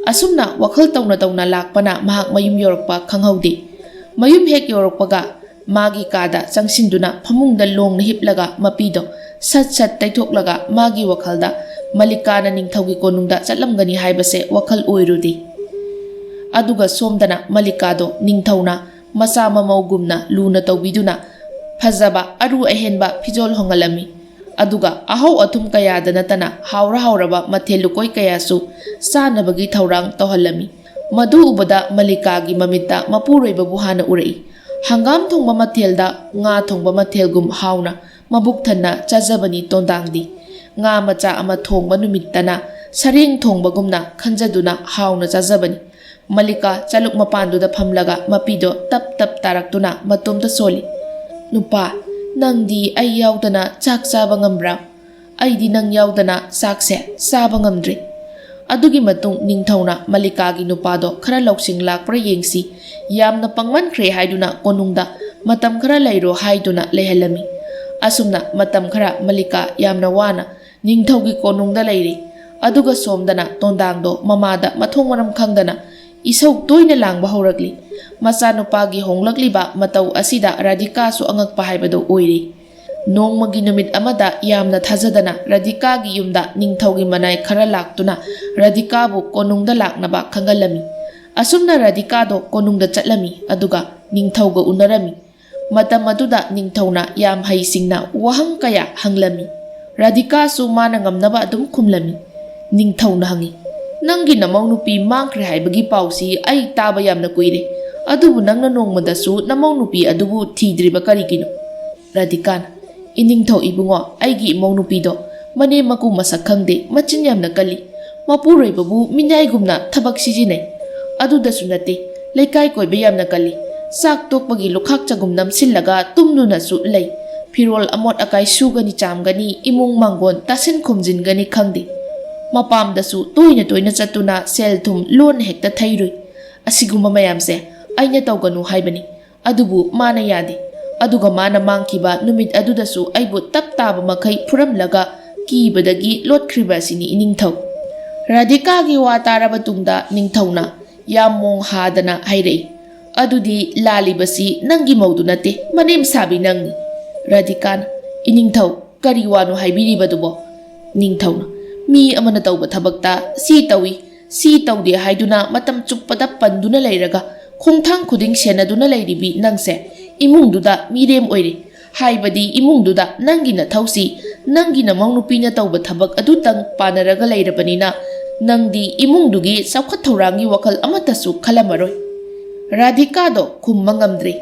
ꯑꯁꯨꯝꯅ ꯋꯥꯈꯜ ꯇꯧꯅ ꯇꯧꯅ ꯂꯥꯛꯄꯅ ꯃꯍꯥꯛ ꯃꯌꯨꯝ ꯌꯧꯔꯛꯄ ꯈꯪꯍꯧꯗꯦ꯫ ꯃꯌꯨꯝ ꯍꯦꯛ ꯌꯧꯔꯛꯄꯒ ꯃꯥꯒꯤ ꯀꯥꯗ ꯆꯪꯁꯤꯟꯗꯨꯅ ꯐꯃꯨꯡꯗ ꯂꯣꯡꯅ ꯍꯤꯞꯂꯒ ꯃꯄꯤꯗꯣ ꯁꯠ ꯁꯠ ꯇꯩꯊꯣꯛꯂꯒ ꯃꯥꯒꯤ ꯋꯥꯈꯜꯗ ꯃꯂꯤꯀꯥꯅ ꯅꯤꯡꯊꯧꯒꯤ ꯀꯣꯅꯨꯡꯗ ꯆꯠꯂꯝꯒꯅꯤ ꯍꯥꯏꯕꯁꯦ ꯋꯥꯈꯜ ꯑꯣꯏꯔꯨꯗꯦ꯫ ꯑꯗꯨꯒ ꯁꯣꯝꯗꯅ ꯃꯂꯤꯀꯥꯗꯣ ꯅꯤꯡꯊꯧꯅ ꯃꯆꯥ ꯃꯃꯧꯒꯨꯝꯅ ꯂꯨꯅ ꯇꯧꯕꯤꯗꯨꯅ ꯐꯖꯕ ꯑꯔꯨ ꯑꯍꯦꯟꯕ ꯐꯤꯖꯣꯜ ꯍꯣꯡꯍꯜꯂꯝꯃꯤ꯫ ꯑꯗꯨꯒ ꯑꯍꯧ ꯑꯊꯨꯝ ꯀꯌꯥꯗ ꯅꯠꯇꯅ ꯍꯥꯎꯔ ꯍꯥꯎꯔꯕ ꯃꯊꯦꯜ ꯂꯨꯀꯣꯏ ꯀꯌꯥꯁꯨ ꯆꯥꯅꯕꯒꯤ ꯊꯧꯔꯥꯡ ꯇꯧꯍꯜꯂꯝꯃꯤ꯫ ꯃꯗꯨ ꯎꯕꯗ ꯃꯂꯤꯀꯥꯒꯤ ꯃꯃꯤꯠꯇ ꯃꯄꯨꯔꯣꯏꯕꯕꯨ ꯍꯥꯟꯅ ꯎꯔꯛꯏ꯫ ꯍꯪꯒꯥꯝ ꯊꯣꯡꯕ ꯃꯊꯦꯜꯗ ꯉꯥ ꯊꯣꯡꯕ ꯃꯊꯦꯜꯒꯨꯝ ꯍꯥꯎꯅ ꯃꯕꯨꯛ ꯊꯟꯅ ꯆꯥꯖꯕꯅꯤ ꯇꯣꯟꯗꯥꯡꯗꯤ꯫ ꯉꯥ ꯃꯆꯥ ꯑꯃ ꯊꯣꯡꯕ ꯅꯨꯃꯤꯠꯇꯅ ꯁꯔꯦꯡ ꯊꯣꯡꯕꯒꯨꯝꯅ ꯈꯟꯖꯗꯨꯅ ꯍꯥꯎꯅ ꯆꯥꯖꯕꯅꯤ꯫ ꯃꯂꯤꯀꯥ ꯆꯂꯨꯛ ꯃꯄꯥꯟꯗꯨꯗ ꯐꯝꯂꯒ ꯃꯄꯤꯗꯣ ꯇꯞ ꯇꯞ ꯇꯥꯔꯛꯇꯨꯅ ꯃꯇꯣꯝꯇ ꯁꯣꯜꯂꯤ꯫ "ꯅꯨꯄꯥ, ꯅꯪꯗꯤ ꯑꯩ ꯌꯥꯎꯗꯅ ꯆꯥꯛ ꯆꯥꯕ ꯉꯝꯕ꯭ꯔꯥ? ꯑꯩꯗꯤ ꯅꯪ ꯌꯥꯎꯗꯅ ꯆꯥꯛꯁꯦ ꯆꯥꯕ ꯉꯝꯗ꯭ꯔꯦ꯫" ꯑꯗꯨꯒꯤ ꯃꯇꯨꯡ ꯅꯤꯡꯊꯧꯅ ꯃꯂꯤꯀꯥꯒꯤ ꯅꯨꯄꯥꯗꯣ ꯈꯔ ꯂꯧꯁꯤꯡ ꯂꯥꯛꯄ꯭ꯔꯥ ꯌꯦꯡꯁꯤ, ꯌꯥꯝꯅ ꯄꯪꯃꯟꯈ꯭ꯔꯦ ꯍꯥꯏꯗꯨꯅ ꯀꯣꯅꯨꯡꯗ "ꯃꯇꯝ ꯈꯔ ꯂꯩꯔꯣ" ꯍꯥꯏꯗꯨꯅ ꯂꯩꯍꯜꯂꯝꯃꯤ꯫ ꯑꯁꯨꯝꯅ ꯃꯇꯝ ꯈꯔ ꯃꯂꯤꯀꯥ ꯌꯥꯝꯅ ꯋꯥꯅ ꯅꯤꯡꯊꯧꯒꯤ ꯀꯣꯅꯨꯡꯗ ꯂꯩꯔꯤ꯫ ꯑꯗꯨꯒ ꯁꯣꯝꯗꯅ ꯇꯣꯟꯗꯥꯡꯗꯣ ꯃꯃꯥꯗ ꯃꯊꯣꯡ ꯃꯔꯝ ꯈꯪꯗꯅ ꯏꯁꯧ ꯇꯣꯏꯅ ꯂꯥꯡꯕ ꯍꯧꯔꯛꯂꯤ꯫ ꯃꯆꯥꯅꯨꯄꯥꯒꯤ ꯍꯣꯡꯂꯛꯂꯤꯕ ꯃꯇꯧ ꯑꯁꯤꯗ ꯔꯥꯙꯤꯀꯥꯁꯨ ꯑꯉꯛꯄ ꯍꯥꯏꯕꯗꯨ ꯑꯣꯏꯔꯤ꯫ ꯅꯣꯡꯃꯒꯤ ꯅꯨꯃꯤꯠ ꯑꯃꯗ ꯌꯥꯝꯅ ꯊꯥꯖꯗꯅ ꯔꯥꯙꯤꯀꯥꯒꯤ ꯌꯨꯝꯗ ꯅꯤꯡꯊꯧꯒꯤ ꯃꯅꯥꯏ ꯈꯔ ꯂꯥꯛꯇꯨꯅ ꯔꯥꯙꯤꯀꯥꯕꯨ ꯀꯣꯅꯨꯡꯗ ꯂꯥꯛꯅꯕ ꯈꯪꯍꯜꯂꯝꯃꯤ꯫ ꯑꯁꯨꯝꯅ ꯔꯥꯙꯤꯀꯥꯗꯣ ꯀꯣꯅꯨꯡꯗ ꯆꯠꯂꯝꯃꯤ, ꯑꯗꯨꯒ ꯅꯤꯡꯊꯧꯒ ꯎꯅꯔꯝꯃꯤ꯫ ꯃꯇꯝ ꯑꯗꯨꯗ ꯅꯤꯡꯊꯧꯅ ꯌꯥꯝ ꯍꯩꯁꯤꯡꯅ ꯋꯥꯍꯪ ꯀꯌꯥ ꯍꯪꯂꯝꯃꯤ꯫ ꯔꯥꯙꯤꯀꯥꯁꯨ ꯃꯥꯅ ꯉꯝꯅꯕ ꯑꯗꯨꯝ ꯈꯨꯝꯂꯝꯃꯤ꯫ ꯅꯤꯡꯊꯧꯅ ꯍꯪꯉꯤ, "ꯅꯪꯒꯤ ꯅꯃꯧ ꯅꯨꯄꯤ ꯃꯥꯡꯈ꯭ꯔꯦ ꯍꯥꯏꯕꯒꯤ ꯄꯥꯎꯁꯤ ꯑꯩ ꯇꯥꯕ ꯌꯥꯝꯅ ꯀꯨꯏꯔꯦ, ꯑꯗꯨꯕꯨ ꯅꯪꯅ ꯅꯣꯡꯃꯗꯁꯨ ꯅꯃꯧ ꯅꯨꯄꯤ ꯑꯗꯨꯕꯨ ꯊꯤꯗ꯭ꯔꯤꯕ ꯀꯔꯤꯒꯤꯅꯣ?" ꯔꯥꯙꯤꯀꯥꯅ, "ꯏꯅꯤꯡꯊꯧ ꯏꯕꯨꯡꯉꯣ, ꯑꯩꯒꯤ ꯏꯃꯧ ꯅꯨꯄꯤꯗꯣ ꯃꯅꯦꯝ ꯃꯀꯨ ꯃꯁꯛ ꯈꯪꯗꯦ, ꯃꯆꯤꯟ ꯌꯥꯝꯅ ꯀꯜꯂꯤ꯫ ꯃꯄꯨꯔꯣꯏꯕꯕꯨ ꯃꯤꯅꯥꯏꯒꯨꯝꯅ ꯊꯕꯛ ꯁꯤꯖꯤꯟꯅꯩ꯫ ꯑꯗꯨꯗꯁꯨ ꯅꯠꯇꯦ, ꯂꯩꯀꯥꯏ ꯀꯣꯏꯕ ꯌꯥꯝꯅ ꯀꯜꯂꯤ꯫ ꯆꯥꯛ ꯇꯣꯛꯄꯒꯤ ꯂꯨꯈꯥꯛ ꯆꯒꯨꯝ ꯅꯝꯁꯤꯜꯂꯒ ꯇꯨꯝꯗꯨꯅꯁꯨ ꯂꯩ꯫ ꯐꯤꯔꯣꯜ ꯑꯃꯣꯠ ꯑꯀꯥꯏ ꯁꯨꯒꯅꯤ ꯆꯥꯝꯒꯅꯤ, ꯏꯃꯨꯡ ꯃꯥꯡꯒꯣꯟ ꯇꯥꯁꯤꯟ ꯈꯣꯝꯖꯤꯟꯒꯅꯤ ꯈꯪꯗꯦ꯫ ꯃꯄꯥꯝꯗꯁꯨ ꯇꯣꯏꯅ ꯇꯣꯏꯅ ꯆꯠꯇꯨꯅ ꯁꯦꯜ ꯊꯨꯝ ꯂꯣꯟꯅ ꯍꯦꯛꯇ ꯊꯩꯔꯨꯏ꯫ ꯑꯁꯤꯒꯨꯝꯕ ꯃꯌꯥꯝꯁꯦ ꯑꯩꯅ ꯇꯧꯒꯅꯨ ꯍꯥꯏꯕꯅꯤ꯫ ꯑꯗꯨꯕꯨ ꯃꯥꯅ ꯌꯥꯗꯦ꯫ ꯑꯗꯨꯒ ꯃꯥꯅ ꯃꯥꯡꯈꯤꯕ ꯅꯨꯃꯤꯠ ꯑꯗꯨꯗꯁꯨ ꯑꯩꯕꯨ ꯇꯞ ꯇꯥꯕ ꯃꯈꯩ ꯐꯨꯔꯝꯂꯒ ꯀꯤꯕꯗꯒꯤ ꯂꯣꯠꯈ꯭ꯔꯤꯕ ꯑꯁꯤꯅꯤ ꯏꯅꯤꯡꯊꯧ꯫" ꯔꯥꯙꯤꯀꯥꯒꯤ ꯋꯥ ꯇꯥꯔꯕ ꯇꯨꯡꯗ ꯅꯤꯡꯊꯧꯅ ꯌꯥꯝ ꯃꯣꯡ ꯍꯥꯗꯅ ꯍꯥꯏꯔꯛꯏ, "ꯑꯗꯨꯗꯤ ꯂꯥꯜꯂꯤꯕꯁꯤ ꯅꯪꯒꯤ ꯃꯧꯗꯨ ꯅꯠꯇꯦ, ꯃꯅꯦꯝ ꯁꯥꯕꯤ ꯅꯪꯅꯤ꯫" ꯔꯥꯙꯤꯀꯥꯅ, "ꯏꯅꯤꯡꯊꯧ, ꯀꯔꯤ ꯋꯥꯅꯣ ꯍꯥꯏꯕꯤꯔꯤꯕꯗꯨꯕꯣ?" ꯅꯤꯡꯊꯧꯅ, "ꯃꯤ ꯑꯃꯅ ꯇꯧꯕ ꯊꯕꯛꯇ ꯁꯤ ꯇꯧꯏ, ꯁꯤ ꯇꯧꯗꯦ ꯍꯥꯏꯗꯨꯅ ꯃꯇꯝ ꯆꯨꯞꯄꯗ ꯄꯟꯗꯨꯅ ꯂꯩꯔꯒ ꯈꯣꯡꯊꯥꯡ ꯈꯨꯗꯤꯡ ꯁꯦꯟꯅꯗꯨꯅ ꯂꯩꯔꯤꯕꯤ ꯅꯪꯁꯦ ꯏꯃꯨꯡꯗꯨꯗ ꯃꯤꯔꯦꯝ ꯑꯣꯏꯔꯦ꯫ ꯍꯥꯏꯕꯗꯤ ꯏꯃꯨꯡꯗꯨꯗ ꯅꯪꯒꯤ ꯅꯊꯧꯁꯤ, ꯅꯪꯒꯤ ꯅꯃꯧ ꯅꯨꯄꯤꯅ ꯇꯧꯕ ꯊꯕꯛ ꯑꯗꯨꯇꯪ ꯄꯥꯟꯅꯔꯒ ꯂꯩꯔꯕꯅꯤꯅ ꯅꯪꯗꯤ ꯏꯃꯨꯡꯗꯨꯒꯤ ꯆꯥꯎꯈꯠ ꯊꯧꯔꯥꯡꯒꯤ ꯋꯥꯈꯜ ꯑꯃꯠꯇꯁꯨ ꯈꯜꯂꯝꯃꯔꯣꯏ꯫" ꯔꯥꯙꯤꯀꯥꯗꯣ ꯈꯨꯝꯕ ꯉꯝꯗ꯭ꯔꯦ꯫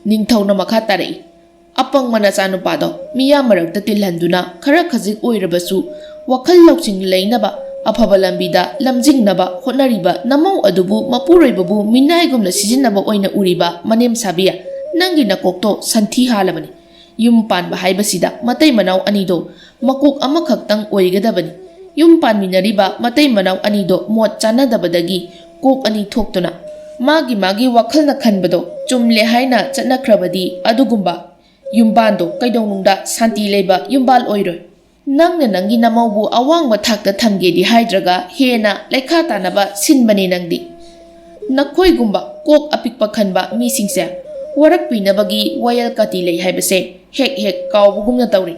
ꯅꯤꯡꯊꯧꯅ ꯃꯈꯥ ꯇꯥꯔꯛꯏ, "ꯑꯄꯪꯕ ꯅꯆꯥꯅꯨꯄꯥꯗꯣ ꯃꯤꯌꯥꯝ ꯃꯔꯛꯇ ꯇꯤꯜꯍꯟꯗꯨꯅ ꯈꯔ ꯈꯖꯤꯛ ꯑꯣꯏꯔꯕꯁꯨ ꯋꯥꯈꯜ ꯂꯧꯁꯤꯡ ꯂꯩꯅꯕ ꯑꯐꯕ ꯂꯝꯕꯤꯗ ꯂꯝꯖꯤꯡꯅꯕ ꯍꯣꯠꯅꯔꯤꯕ ꯅꯃꯧ ꯑꯗꯨꯕꯨ ꯃꯄꯨꯔꯣꯏꯕꯕꯨ ꯃꯤꯅꯥꯏꯒꯨꯝꯅ ꯁꯤꯖꯤꯟꯅꯕ ꯑꯣꯏꯅ ꯎꯔꯤꯕ ꯃꯅꯦꯝ ꯁꯥꯕꯤ, ꯅꯪꯒꯤ ꯅꯀꯣꯛꯇꯣ ꯁꯟꯊꯤ ꯍꯥꯜꯂꯕꯅꯤ꯫ ꯌꯨꯝ ꯄꯥꯟꯕ ꯍꯥꯏꯕꯁꯤꯗ ꯃꯇꯩ ꯃꯅꯥꯎ ꯑꯅꯤꯗꯣ ꯃꯀꯣꯛ ꯑꯃꯈꯛꯇꯪ ꯑꯣꯏꯒꯗꯕꯅꯤ꯫ ꯌꯨꯝ ꯄꯥꯟꯃꯤꯟꯅꯔꯤꯕ ꯃꯇꯩ ꯃꯅꯥꯎ ꯑꯅꯤꯗꯣ ꯃꯣꯠ ꯆꯥꯟꯅꯗꯕꯗꯒꯤ ꯀꯣꯛ ꯑꯅꯤ ꯊꯣꯛꯇꯨꯅ ꯃꯥꯒꯤ ꯃꯥꯒꯤ ꯋꯥꯈꯜꯅ ꯈꯟꯕꯗꯣ ꯆꯨꯝꯂꯦ ꯍꯥꯏꯅ ꯆꯠꯅꯈ꯭ꯔꯕꯗꯤ ꯑꯗꯨꯒꯨꯝꯕ ꯌꯨꯝꯕꯥꯟꯗꯣ ꯀꯩꯗꯧꯅꯨꯡꯗ ꯁꯥꯟꯇꯤ ꯂꯩꯕ ꯌꯨꯝꯕꯥꯜ ꯑꯣꯏꯔꯣꯏ꯫ ꯅꯪꯅ ꯅꯪꯒꯤ ꯅꯃꯧꯕꯨ ꯑꯋꯥꯡꯕ ꯊꯥꯛꯇ ꯊꯝꯒꯦꯗꯤ ꯍꯥꯏꯗ꯭ꯔꯒ ꯍꯦꯟꯅ ꯂꯩꯈꯥ ꯇꯥꯅꯕ ꯁꯤꯟꯕꯅꯦ ꯅꯪꯗꯤ꯫ ꯅꯈꯣꯏꯒꯨꯝꯕ ꯀꯣꯛ ꯑꯄꯤꯛꯄ ꯈꯟꯕ ꯃꯤꯁꯤꯡꯁꯦ ꯋꯥꯔꯛꯄꯤꯅꯕꯒꯤ ꯋꯥꯌꯦꯜ ꯀꯇꯤ ꯂꯩ ꯍꯥꯏꯕꯁꯦ ꯍꯦꯛ ꯍꯦꯛ ꯀꯥꯎꯕꯒꯨꯝꯅ ꯇꯧꯔꯤ꯫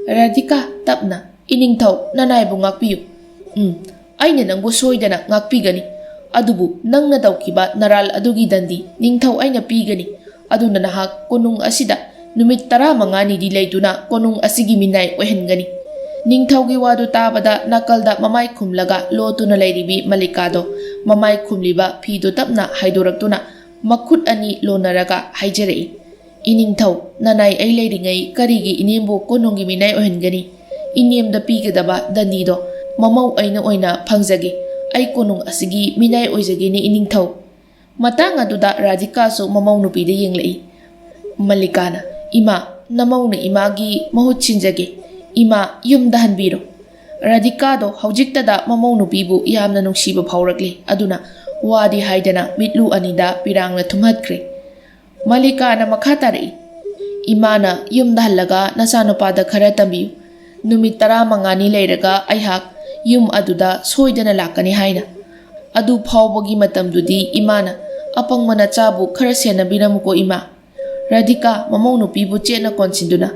ꯔꯥꯙꯤꯀꯥ, ꯇꯞꯅ, "ꯏꯅꯤꯡꯊꯧ, ꯅꯅꯥꯏꯕꯨ ꯉꯥꯛꯄꯤꯌꯨ꯫ ꯎꯝ, ꯑꯩꯅ ꯅꯪꯕꯨ ꯁꯣꯏꯗꯅ ꯉꯥꯛꯄꯤꯒꯅꯤ꯫ ꯑꯗꯨꯕꯨ ꯅꯪꯅ ꯇꯧꯈꯤꯕ ꯅꯔꯥꯜ ꯑꯗꯨꯒꯤ ꯗꯟꯗꯤ ꯅꯤꯡꯊꯧ ꯑꯩꯅ ꯄꯤꯒꯅꯤ꯫ ꯑꯗꯨꯅ ꯅꯍꯥꯛ ꯀꯣꯅꯨꯡ ꯑꯁꯤꯗ ꯅꯨꯃꯤꯠ ꯇꯔꯥꯃꯉꯥꯅꯤꯗꯤ ꯂꯩꯗꯨꯅ ꯀꯣꯅꯨꯡ ꯑꯁꯤꯒꯤ ꯃꯤꯅꯥꯏ ꯑꯣꯏꯍꯟꯒꯅꯤ꯫" ꯅꯤꯡꯊꯧꯒꯤ ꯋꯥꯗꯨ ꯇꯥꯕꯗ ꯅꯥꯀꯜꯗ ꯃꯃꯥꯏ ꯈꯨꯝꯂꯒ ꯂꯣꯠꯇꯨꯅ ꯂꯩꯔꯤꯕꯤ ꯃꯜꯂꯤꯀꯥꯗꯣ ꯃꯃꯥꯏ ꯈꯨꯝꯂꯤꯕ ꯐꯤꯗꯨ ꯇꯞꯅ ꯍꯥꯏꯗꯣꯔꯛꯇꯨꯅ ꯃꯈꯨꯠ ꯑꯅꯤ ꯂꯣꯟꯅꯔꯒ ꯍꯥꯏꯖꯔꯛꯏ, "ꯏꯅꯤꯡꯊꯧ, ꯅꯅꯥꯏ ꯑꯩ ꯂꯩꯔꯤꯉꯩ ꯀꯔꯤꯒꯤ ꯏꯅꯦꯝꯕꯨ ꯀꯣꯅꯨꯡꯒꯤ ꯃꯤꯅꯥꯏ ꯑꯣꯏꯍꯟꯒꯅꯤ? ꯏꯅꯦꯝꯗ ꯄꯤꯒꯗꯕ ꯗꯟꯗꯤꯗꯣ ꯃꯃꯧ ꯑꯩꯅ ꯑꯣꯏꯅ ꯐꯪꯖꯒꯦ꯫ ꯑꯩ ꯀꯣꯅꯨꯡ ꯑꯁꯤꯒꯤ ꯃꯤꯅꯥꯏ ꯑꯣꯏꯖꯒꯦꯅꯦ ꯏꯅꯤꯡꯊꯧ꯫" ꯃꯇꯥꯡ ꯑꯗꯨꯗ ꯔꯥꯙꯤꯀꯥꯁꯨ ꯃꯃꯧ ꯅꯨꯄꯤꯗ ꯌꯦꯡꯂꯛꯏ꯫ ꯃꯜꯂꯤꯀꯥꯅ, "ꯏꯃꯥ, ꯅꯃꯧꯅ ꯏꯃꯥꯒꯤ ꯃꯍꯨꯠ ꯁꯤꯟꯖꯒꯦ꯫ ꯏꯃꯥ, ꯌꯨꯝꯗ ꯍꯟꯕꯤꯔꯣ꯫" ꯔꯥꯙꯤꯀꯥꯗꯣ ꯍꯧꯖꯤꯛꯇꯗ ꯃꯃꯧ ꯅꯨꯄꯤꯕꯨ ꯌꯥꯝꯅ ꯅꯨꯡꯁꯤꯕ ꯐꯥꯎꯔꯛꯂꯦ꯫ ꯑꯗꯨꯅ ꯋꯥꯗꯤ ꯍꯥꯏꯗꯅ ꯃꯤꯠꯂꯨ ꯑꯅꯤꯗ ꯄꯤꯔꯥꯡꯅ ꯊꯨꯝꯍꯠꯈ꯭ꯔꯦ꯫ ꯃꯜꯂꯤꯀꯥꯅ ꯃꯈꯥ ꯇꯥꯔꯛꯏ, "ꯏꯃꯥꯅ ꯌꯨꯝꯗ ꯍꯜꯂꯒ ꯅꯆꯥꯅꯨꯄꯥꯗ ꯈꯔ ꯇꯝꯕꯤꯌꯨ꯫ ꯅꯨꯃꯤꯠ ꯇꯔꯥꯃꯉꯥꯅꯤ ꯂꯩꯔꯒ ꯑꯩꯍꯥꯛ ꯌꯨꯝ ꯑꯗꯨꯗ ꯁꯣꯏꯗꯅ ꯂꯥꯛꯀꯅꯤ ꯍꯥꯏꯅ꯫ ꯑꯗꯨ ꯐꯥꯎꯕꯒꯤ ꯃꯇꯝꯗꯨꯗꯤ ꯏꯃꯥꯅ ꯑꯄꯪꯕ ꯅꯆꯥꯕꯨ ꯈꯔ ꯁꯦꯟꯅꯕꯤꯔꯝꯃꯨꯀꯣ ꯏꯃꯥ꯫" ꯔꯥꯙꯤꯀꯥ ꯃꯃꯧ ꯅꯨꯄꯤꯕꯨ ꯆꯦꯠꯅ ꯀꯣꯟꯁꯤꯟꯗꯨꯅ,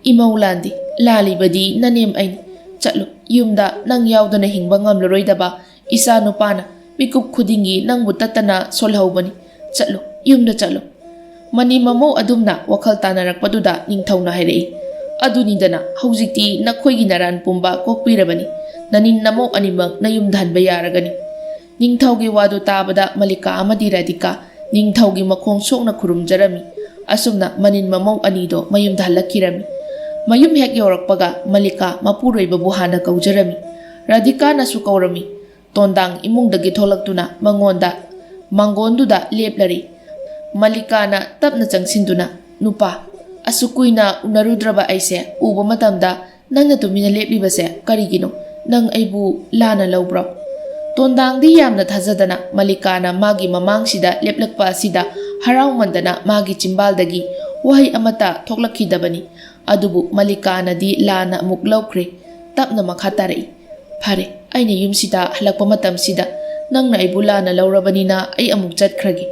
"ꯏꯃꯧ ꯂꯥꯟꯗꯦ, ꯂꯥꯜꯂꯤꯕꯗꯤ ꯅꯅꯦꯝ ꯑꯩꯅꯤ꯫ ꯆꯠꯂꯨ, ꯌꯨꯝꯗ ꯅꯪ ꯌꯥꯎꯗꯅ ꯍꯤꯡꯕ ꯉꯝꯂꯔꯣꯏꯗꯕ ꯏꯆꯥ ꯅꯨꯄꯥꯅ ꯃꯤꯀꯨꯞ ꯈꯨꯗꯤꯡꯒꯤ ꯅꯪꯕꯨ ꯇꯠꯇꯅ ꯁꯣꯜꯍꯧꯕꯅꯤ꯫ ꯆꯠꯂꯨ, ꯌꯨꯝꯗ ꯆꯠꯂꯨ꯫" ꯃꯅꯤ ꯃꯃꯧ ꯑꯗꯨꯝꯅ ꯋꯥꯈꯜ ꯇꯥꯅꯔꯛꯄꯗꯨꯗ ꯅꯤꯡꯊꯧꯅ ꯍꯥꯏꯔꯛꯏ, "ꯑꯗꯨꯅꯤꯗꯅ, ꯍꯧꯖꯤꯛꯇꯤ ꯅꯈꯣꯏꯒꯤ ꯅꯔꯥꯟ ꯄꯨꯝꯕ ꯀꯣꯛꯄꯤꯔꯕꯅꯤ꯫ ꯅꯅꯤꯟ ꯅꯃꯧ ꯑꯅꯤꯃꯛ ꯅꯌꯨꯝꯗ ꯍꯟꯕ ꯌꯥꯔꯒꯅꯤ꯫" ꯅꯤꯡꯊꯧꯒꯤ ꯋꯥꯗꯨ ꯇꯥꯕꯗ ꯃꯜꯂꯤꯀꯥ ꯑꯃꯗꯤ ꯔꯥꯙꯤꯀꯥ ꯅꯤꯡꯊꯧꯒꯤ ꯃꯈꯣꯡ ꯁꯣꯛꯅ ꯈꯨꯔꯨꯝꯖꯔꯝꯃꯤ꯫ ꯑꯁꯨꯝꯅ ꯃꯅꯤꯟ ꯃꯃꯧ ꯑꯅꯤꯗꯣ ꯃꯌꯨꯝꯗ ꯍꯜꯂꯛꯈꯤꯔꯝꯃꯤ꯫ ꯃꯌꯨꯝ ꯍꯦꯛ ꯌꯧꯔꯛꯄꯒ ꯃꯜꯂꯤꯀꯥ ꯃꯄꯨꯔꯣꯏꯕꯕꯨ ꯍꯥꯟꯅ ꯀꯧꯖꯔꯝꯃꯤ꯫ ꯔꯥꯙꯤꯀꯥꯅꯁꯨ ꯀꯧꯔꯝꯃꯤ꯫ ꯇꯣꯟꯗꯥꯡ ꯏꯃꯨꯡꯗꯒꯤ ꯊꯣꯛꯂꯛꯇꯨꯅ ꯃꯉꯣꯟꯗ ꯃꯥꯡꯒꯣꯟꯗꯨꯗ ꯂꯦꯞꯂꯔꯤ꯫ ꯃꯜꯂꯤꯀꯥꯅ ꯇꯞꯅ ꯆꯪꯁꯤꯟꯗꯨꯅ, "ꯅꯨꯄꯥ, ꯑꯁꯨꯛ ꯀꯨꯏꯅ ꯎꯅꯔꯨꯗ꯭ꯔꯕ ꯑꯩꯁꯦ ꯎꯕ ꯃꯇꯝꯗ ꯅꯪꯅ ꯇꯨꯃꯤꯟꯅ ꯂꯦꯞꯂꯤꯕꯁꯦ ꯀꯔꯤꯒꯤꯅꯣ? ꯅꯪ ꯑꯩꯕꯨ ꯂꯥꯟꯅ ꯂꯧꯕ꯭ꯔꯣ?" ꯇꯣꯟꯗꯥꯡꯗꯤ ꯌꯥꯝꯅ ꯊꯥꯖꯗꯅ ꯃꯜꯂꯤꯀꯥꯅ ꯃꯥꯒꯤ ꯃꯃꯥꯡꯁꯤꯗ ꯂꯦꯞꯂꯛꯄ ꯑꯁꯤꯗ ꯍꯔꯥꯎꯃꯟꯗꯅ ꯃꯥꯒꯤ ꯆꯤꯝꯕꯥꯜꯗꯒꯤ ꯋꯥꯍꯩ ꯑꯃꯠꯇ ꯊꯣꯛꯂꯛꯈꯤꯗꯕꯅꯤ꯫ ꯑꯗꯨꯕꯨ ꯃꯜꯂꯤꯀꯥꯅꯗꯤ ꯂꯥꯟꯅ ꯑꯃꯨꯛ ꯂꯧꯈ꯭ꯔꯦ꯫ ꯇꯞꯅ ꯃꯈꯥ ꯇꯥꯔꯛꯏ, "ꯐꯔꯦ, ꯑꯩꯅ ꯌꯨꯝꯁꯤꯗ ꯍꯜꯂꯛꯄ ꯃꯇꯝꯁꯤꯗ ꯅꯪꯅ ꯑꯩꯕꯨ ꯂꯥꯟꯅ ꯂꯧꯔꯕꯅꯤꯅ ꯑꯩ ꯑꯃꯨꯛ ꯆꯠꯈ꯭ꯔꯒꯦ꯫"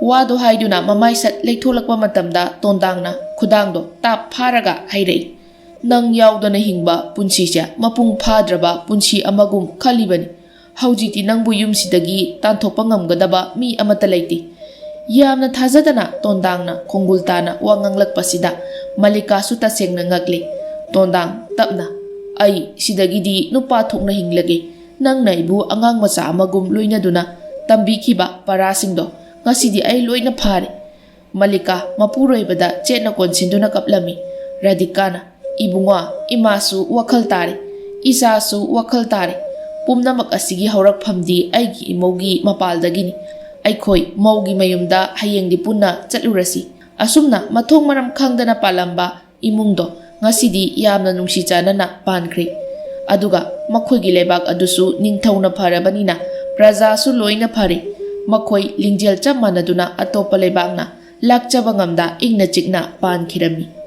ꯋꯥꯗꯣ ꯍꯥꯏꯗꯨꯅ ꯃꯃꯥꯏ ꯁꯠ ꯂꯩꯊꯣꯛꯂꯛꯄ ꯃꯇꯝꯗ ꯇꯣꯟꯗꯥꯡꯅ ꯈꯨꯗꯥꯡꯗꯣ ꯇꯥꯞ ꯐꯥꯔꯒ ꯍꯥꯏꯔꯛꯏ, "ꯅꯪ ꯌꯥꯎꯗꯅ ꯍꯤꯡꯕ ꯄꯨꯟꯁꯤꯁꯦ ꯃꯄꯨꯡ ꯐꯥꯗ꯭ꯔꯕ ꯄꯨꯟꯁꯤ ꯑꯃꯒꯨꯝ ꯈꯜꯂꯤꯕꯅꯤ꯫ ꯍꯧꯖꯤꯛꯇꯤ ꯅꯪꯕꯨ ꯌꯨꯝꯁꯤꯗꯒꯤ ꯇꯥꯟꯊꯣꯛꯄ ꯉꯝꯒꯗꯕ ꯃꯤ ꯑꯃꯠꯇ ꯂꯩꯇꯦ꯫" ꯌꯥꯝꯅ ꯊꯥꯖꯗꯅ ꯇꯣꯟꯗꯥꯡꯅ ꯈꯣꯡꯒꯨꯜ ꯇꯥꯅ ꯋꯥ ꯉꯥꯡꯂꯛꯄꯁꯤꯗ ꯃꯜꯂꯤꯀꯥꯁꯨ ꯇꯁꯦꯡꯅ ꯉꯛꯂꯦ꯫ ꯇꯣꯟꯗꯥꯡ ꯇꯞꯅ, "ꯑꯩ ꯁꯤꯗꯒꯤꯗꯤ ꯅꯨꯄꯥ ꯊꯣꯛꯅ ꯍꯤꯡꯂꯒꯦ꯫ ꯅꯪꯅ ꯑꯩꯕꯨ ꯑꯉꯥꯡ ꯃꯆꯥ ꯑꯃꯒꯨꯝ ꯂꯣꯏꯅꯗꯨꯅ ꯇꯝꯕꯤꯈꯤꯕ ꯄꯔꯥꯁꯤꯡꯗꯣ ꯉꯁꯤꯗꯤ ꯑꯩ ꯂꯣꯏꯅ ꯐꯥꯔꯦ꯫" ꯃꯜꯂꯤꯀꯥ ꯃꯄꯨꯔꯣꯏꯕꯗ ꯆꯦꯠꯅ ꯀꯣꯟꯁꯤꯟꯗꯨꯅ ꯀꯞꯂꯝꯃꯤ꯫ ꯔꯥꯙꯤꯀꯥꯅ, "ꯏꯕꯨꯡꯉꯣ, ꯏꯃꯥꯁꯨ ꯋꯥꯈꯜ ꯇꯥꯔꯦ, ꯏꯆꯥꯁꯨ ꯋꯥꯈꯜ ꯇꯥꯔꯦ꯫ ꯄꯨꯝꯅꯃꯛ ꯑꯁꯤꯒꯤ ꯍꯧꯔꯛꯐꯝꯗꯤ ꯑꯩꯒꯤ ꯏꯃꯧꯒꯤ ꯃꯄꯥꯜꯗꯒꯤꯅꯤ꯫ ꯑꯩꯈꯣꯏ ꯃꯧꯒꯤ ꯃꯌꯨꯝꯗ ꯍꯌꯦꯡꯗꯤ ꯄꯨꯟꯅ ꯆꯠꯂꯨꯔꯁꯤ꯫" ꯑꯁꯨꯝꯅ ꯃꯊꯣꯡ ꯃꯔꯝ ꯈꯪꯗꯅ ꯄꯥꯜꯂꯝꯕ ꯏꯃꯨꯡꯗꯣ ꯉꯁꯤꯗꯤ ꯌꯥꯝꯅ ꯅꯨꯡꯁꯤ ꯆꯥꯟꯅꯅ ꯄꯥꯟꯈ꯭ꯔꯦ꯫ ꯑꯗꯨꯒ ꯃꯈꯣꯏꯒꯤ ꯂꯩꯕꯥꯛ ꯑꯗꯨꯁꯨ ꯅꯤꯡꯊꯧꯅ ꯐꯔꯕꯅꯤꯅ ꯄ꯭ꯔꯖꯥꯁꯨ ꯂꯣꯏꯅ ꯐꯔꯦ꯫ ꯃꯈꯣꯏ ꯂꯤꯡꯖꯦꯜ ꯆꯞ ꯃꯥꯟꯅꯗꯨꯅ ꯑꯇꯣꯞꯄ ꯂꯩꯕꯥꯛꯅ ꯂꯥꯛꯆꯕ ꯉꯝꯗ ꯏꯪꯅ ꯆꯤꯛꯅ ꯄꯥꯟꯈꯤꯔꯝꯃꯤ꯫